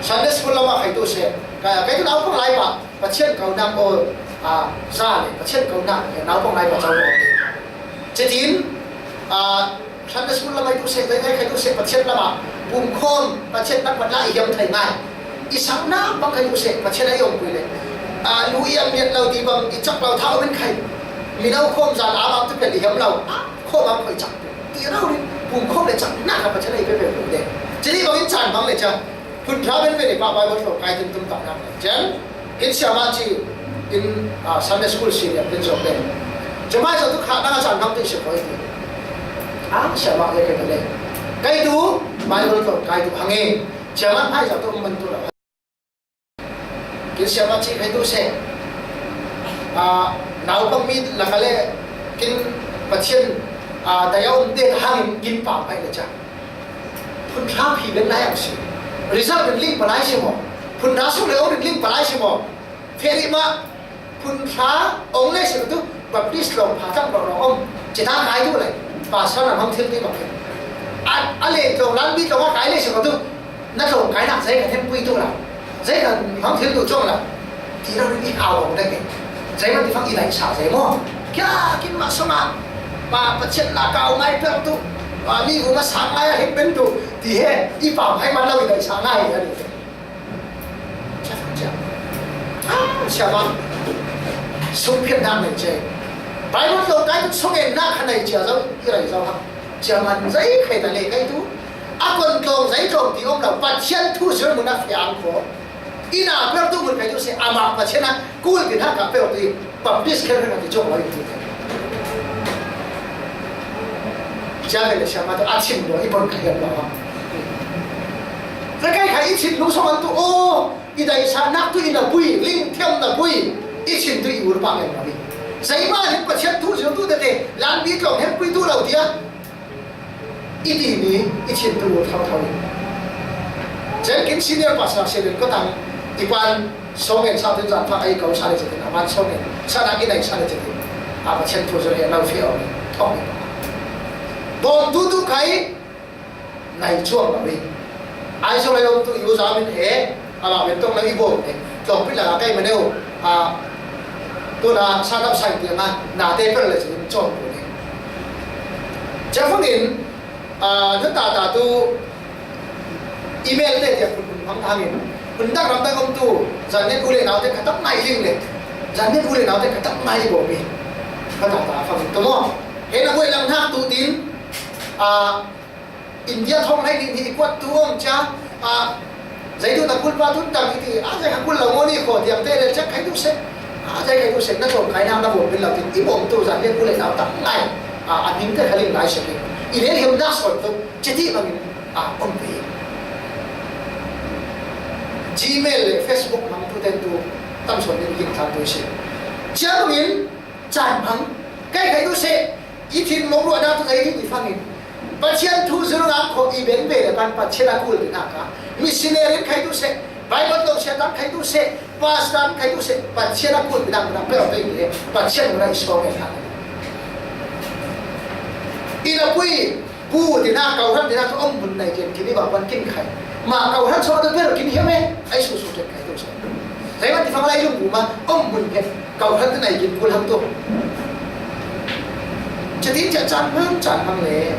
Sunday school lam ah kei tu seh, ka, kei tu naupang lai pah Pathian kaunak aw, aa, za le Pathian kaunak le naupang lai pah co aw te. Cutin, aa, Sunday school lam ah i tu seh, kei, kei tu seh, Pathian lam ah pumkhawm, Pathian nak mat la i hiam thei ngai. I saknak bang kei tu seh, Pathian a i ong pui le, aa, lu i am miat lo ti bang i cak lo tha um in kei. Mino khawm zan a am tu pel i hiam lo, a khawm am khoi cak ti ro rin, pumkhawm le caknak a Pathian a i pe pe pui le. Cili bangin caan bang le ca. Phunthra ben ve le pah Bible tlawm kai tum tum tak nak le. Cen, in siamah ci in, ah, Sunday school senior pin zong le. Cemai zong tu kha nang a caan hmang tu i si koi ti. Ah, siamah le kei le. Kei tu Bible tlawm kai tu hang e. Siamah ngai zong tu um man tu lo. Kin siamah ci kei tu se. Ah, naupang mi laka le kin Pathian, ah, daya um te hangin kin pam hai le ca. Phunthra phi ben lai ang si. Result rin ling palai si maw? Phunthra sung le ong rin ling palai si maw? Feri ma phunthra ong le si tu Baptist lawng pha tam lawng lawng om. Cita kai tu le. Pastor na hmang thil ti bang. A, a le tlawng lan bi tlawng a kai le si tu. Na tlawng kai nak zei ka them pui tu la. Zei ka hmang thil tu cuang la. Ti lo rin i hau ong dek e. Zei man ti fang i lai sa zei maw? Kia kin ma song a. Pa Pathian la kau ngai pek tu. Pa mi vung a sang ngai a hek ben tu. Ti he i pam hai man lo i lai sa ngai a ni. Cia fang cia. Ah, cia fang. Sung phian nak nei cia. Bible lo kai tu sung en nak kha nei cia zo i lai zo ha. Cia man zei khai ta le kai tu. A kon tlawng zei tlawng ti om lo. Pathian thu zir mun a fiang ko. Ina per tu mun kai tu se ama Pathian a kul tin ha ka per tu i Baptist kher kher ti chok lo i tu. Cia ve le sia ma tu a chin lo i bon kai lo. Ve kai kai i chin lu so man tu o i dai sa nak tu i na pui ling thiam na pui i chin tu i ur pa ngai lo i. Sai ma hin Pathian thu zir tu te te lan bi tlawng hem pui tu lo tia. I ti ni i chin tu thau thau i. Chen kin senior pastor se den ko tang i pan song en sa tin zan pha ai ko sa le chen a man song en sa na i nai sa le chen a pa chen tu zo he lau fe o thong. Bom tu tu kai nai chuang lo i. Ai so le om tu yu za min he a ma men tong lo i bom he. Tong pin la kai ma neu a tu na sa dap sai ti nga na te per le chen chong ko ne. Chen fang in Aa, tu tata tu email te tiang kun kun hmang hangin kun dak ram dak om tu zan nen u le nau te khatak ngai ling le zan nen u le nau te khatak ngai bo mi kha tata fang tu mo he na boi lang hak tu tin, aa, India thong lai ni ni kuat tu om cha, aa, Zaitu ta kulpa tun tang i ti, a zai kha kul lo ngoni kho tiang te le chak khai tu se. A zai khai tu se na chom khai nang na bom bin lo tin i bom tu zan le kul le nau tak ngai. A, a ning te kha ling lai se ki. I le hiam dak sot tu, che ti bangin, a, om pe. Gmail le Facebook mang tu ten tu tam son ni ling thang tu se. Chia bangin, chan mang, kai khai tu se. I thinlung ruahnak tu zei ding i fangin Pathian thu zirnak khawh i beng ve le pan Pathian a kul tinak a missionary in khai tu seh, Bible lo siatam khai tu seh, pastor in khai tu seh, Pathian a kul tinak na peuh peuh i Pathian mun a i suak ve hna. I na pui pu tinak kau hran tinak tu om mun nei kin kini bang pan kin khai. Ma kau hran suak tu peuh kin hiam e, ai su su kin khai tu seh. Zei man ti fang lai lung bu ma om mun he. Kau hran te nai kin kul hang tu. Chatin cia chan mang chan mang le.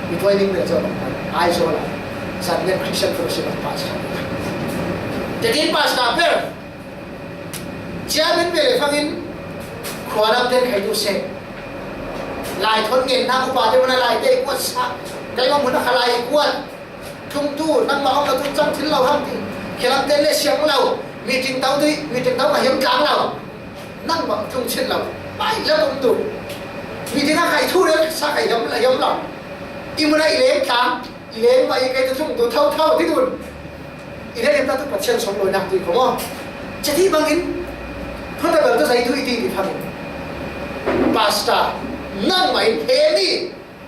Mi tuai ning le zo bang ai zo la. Zan le Christian fellowship bang pa sa. Chatin pa sa per. Cia min be le fangin. Khua lam ten khai tu se. Lai thon ngen na upa te mana lai te kuat sa. Kai ma mun a kha lai kuat. Tlung tu, nangmah awk na tu cang thil lo hang ti. Khialam te le siang lo. Meeting tau tu, meeting tau ka hiam tlang lo. Nangmah tlung thil lo. Pai lo um tu. Meeting a kai thu le sa kai hiam la hiam lo. I mun a i leng tlang. I leng mah i kai tu tlung tu thau thau ti tun. I le hiam ta tu Pathian song lo nak tu i ko mo. Chati bangin. Phata bel tu sai tu i ti ti phangin. Pastor, nangmah in he mi.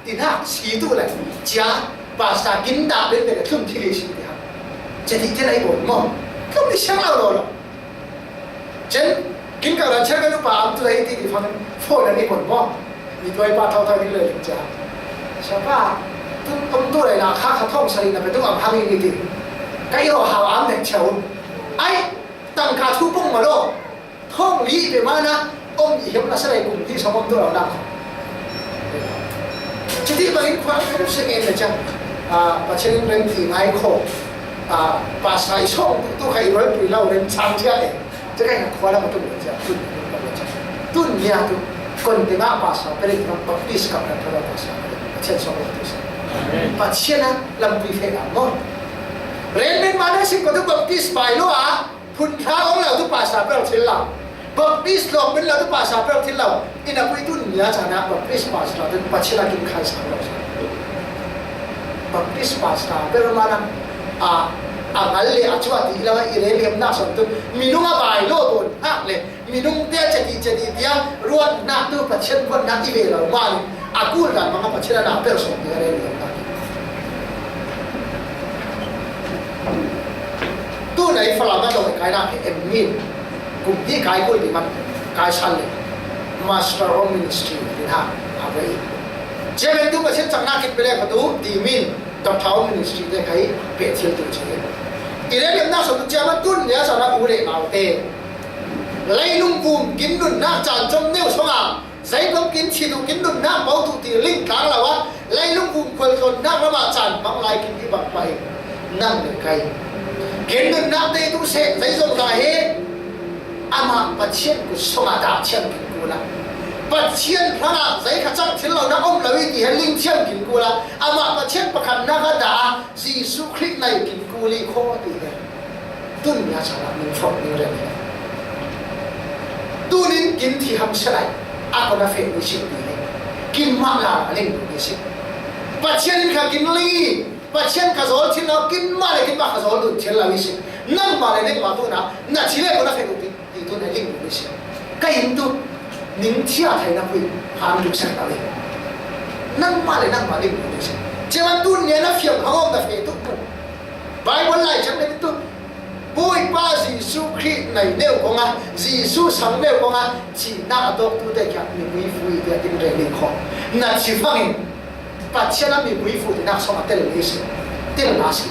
Tinak si tu le cia pastor kin dah ben ben tlum thil i si ti ha. Cia ti cia lai bo mo. Tlum i siang lo lo lo. Chen Kin ka ran chen ka nu pa am tu dai ti di phang phone ni kon mo. Ni tuai pa thau thau ni le ling cha. Sa pa, tu om tu lai la kha kha thong sa li na pe tu am hang ni ti. Ka i ro hau am ne cheu. Ai, tang ka thu pung ma lo. Thong li pe ma na, om i hem na sa lai kum ni sa om tu lo na. Chiti bangin khua ka se ngen na cha. A, pa chen rem ti ngai kho. A, pa sai song tu ka i roi pui lau rem chang cha e. Chaka khua la ma tu cha, tu cha. Tun nia tu, kon te nga pa sa, pe ri ma Baptist ka na pa sa, chen so tu sa. Pa chen na, lam pui fe na mo. Ren men ma na sin ko tu Baptist bai lo a, phun tha ong lau tu pa sa pel thil lau. Baptist lok men lau tu pa sa pel thil lau. Ina pui tun nia cha na Baptist pa sa tu pa chen na kin khai sa lau sa. Baptist pa sa pel ma na, a, a ngal le a chua ti lau i re liam na son tu. Minung a bai lo don hak le. Minung te chati chati tia ruat na tu pa chen ruat na i ve lau ma ni. A kul dan ma pa chen na pel son ti re liam na. Tu nai Falam a dong kai na em min. Kum ti kai kul di man kai san le. Master of Ministry di ha. A ve. Chairman tu pa chen chang na kit pe le pa tu di min. Doctor of Ministry te kai pe thil tu che. I re liam na so tu chairman tun nia sa na u le nau te. Leilung kum kin nun na chan chom neu song a. Zai bang kin chi tu kin nun na pau tu ti ling tang lau a. Leilung kum khol ton na rama chan bang lai kin ti bang pai. Nang le kai. Kin nun na te tu se zai zong ta he. Ama Pathian ku song a da chian kin ku la. Pathian phang a zai kha chang thil lo na om lo i ti he ling chian kin ku la. Ama Pathian pakhat na ka da Jesu Khrist nai kin ku li kho ti he. Tun nia sa la min phok min ren. Tunin kin thi ham sa lai. A ko na fe ni sin ti he. Kin ma la ling ni sin. Pathian kha kin li. Pathian ka zol thil lo kin ma le kin ma ka zol dun thil lo i si. Nang ma le nang ma tu na, na thi le ko na fe dun ti, ti tu na ling dun i si. Ka in tu, ning thia thai na pui, han duk sak ta le. Nang ma le nang ma ling dun i si. Che wan tu nia na fiam ha ngom na fe tu pu. Bible lai chang le tu. Bawipa Jesu Khrist nai neu kong a, Jesu sang neu kong a, thihna a tawk tu te kia mi pui fui te a kin re ni kho. Na thi fangin, Pathian a mipui fuhtinak sawng a tel ni si, tel na si.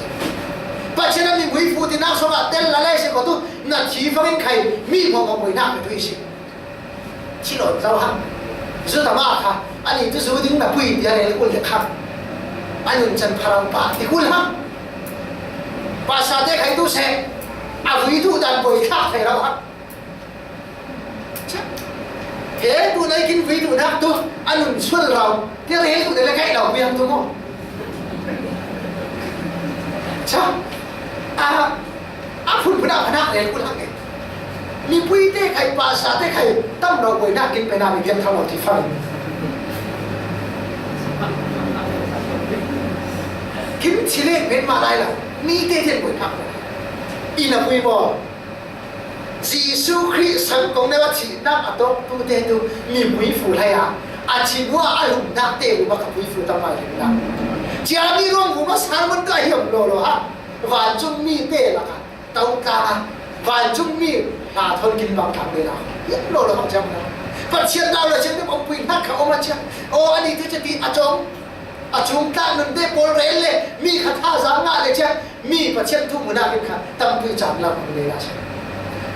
Pathian a mipui fuhtinak sawng a tel na le si ko tu, na thi fangin khai mi mawng a muinak na tui si. Ci lo zo hang. Zu ta ma kha, ani tu zu ding na pui tia le kul le khang. Anun chan pharang pa ti kul hang. Pastor te khai tu se, a vui tu dan boi khak khai rau hang. He tu nai kin vui tu nak tu, a nun sual rau, tia he tu de le kai lau vui hang tu mo. Cha, a, a phun phun a phanak le kul hang e. Mipui te khai pastor te khai, tam rau vui nak kin pe na mi biang thang rau ti fang. Kin chile men ma lai la, mi te te vui nak. Ina vui mo. Jesu Khrist sang kong neu a thihnak a tawk tu te tu mi pui fu hlei a, a thi hnu a a lumnak te um a ka pui fu tam ai lim na. Cia mi ruang um a sermon tu a hiam lo lo ha. Vancung mi te lak a, tau tlang a, vancung mi hna thawn kin bang tlang te na. Hiam lo lo ha ciam na. Pathian nau le ciam te pawmpui hnak kha om a ciam. Aw, a ni tu cia ti a cawng. A chungtlang nunte pawl rel le mi kha thazaang ngah le cia mi Pathian thu munak in kha tampi caan lo hong nei la cia.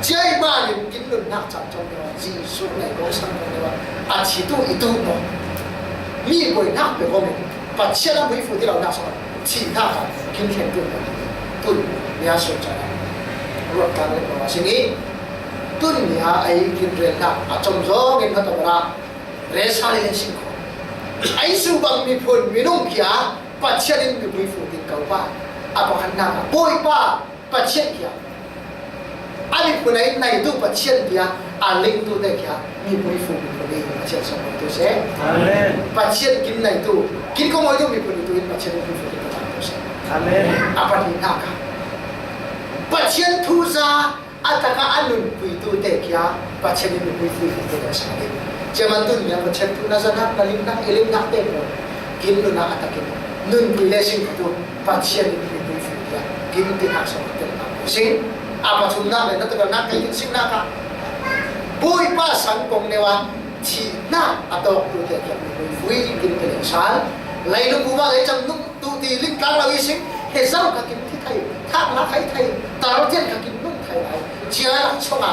Cia i hmanin kin nunnak caan cawng deuh a Jesuh nei kong sang kong deuh a a thi tu i tu maw? Mi buainak pe kong in Pathian a mui fu ti lo nak sawng thihnak a kin thlen tu maw? Tun nia sung caan a ruat tlang le maw a sing i tun nia ei kin relnak a com zawng in hna tawh ra. Resa le sing kho. Ai su bang miphun minung kia Pathian in mipui fu ding ko pa. A pakhatnak a Bawipa Pathian kia. A miphun ai nai tu Pathian kia a ling tu te kia mipui fu miphun i Pathian song tu se. Amen. Pathian kin nai tu kin ko moi tu miphun i tu in Pathian mipui fu ding ko ta tu se. Amen. A pakhatnak a Pathian thu za A taka a nunpui tu te kia Pathian in nunpui fui fui te sa ni. Cia man tun nia Pathian tu na zanak na limnak i limnak te pun. Kin nuna a takin nunpui le sing tu Pathian in nunpui fui tia kin ti nak sa te nak sing. A pathum nak le na tu nak kai sing nak a. Bawipa sang kong neu a thihna a tawktute kiang mipuifui in kin pe leng sal. Leilung bup ah lei cang nung tu ti ling tlang lo i sing, he zau kha kin thi thei, thak na khai thei, tar tian kha kin nung thei lai. Cia lak chong a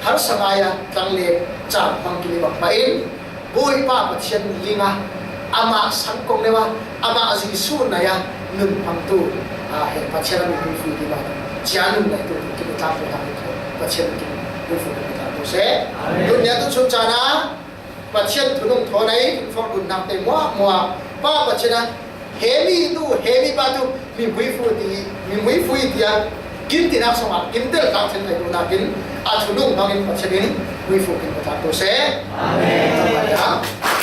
harsa ngai a tlang le cang hmang kin i bang pa in, Bawipa Pathian ling a, amah sang kong neu a, amah Jesu nai a, nun hmangtu, a, he Pathian a mipuifui ding a, cia nun neitu kin i tlangtu hang i Pathian kin puifui kin i tlangtu se. Amen. Nun nia tu chun cana, Pathian thunung thawn a i kin fawk nun nang te muak muak. Pa Pathian a, he mi nu, he mi pa tu, mipuifui ti, mipuifui ti a, kin tinak song a, kin tel tang chen neitu nakin, a thunung hmangin Pathian in puifui kin i tlangtu se. Amen.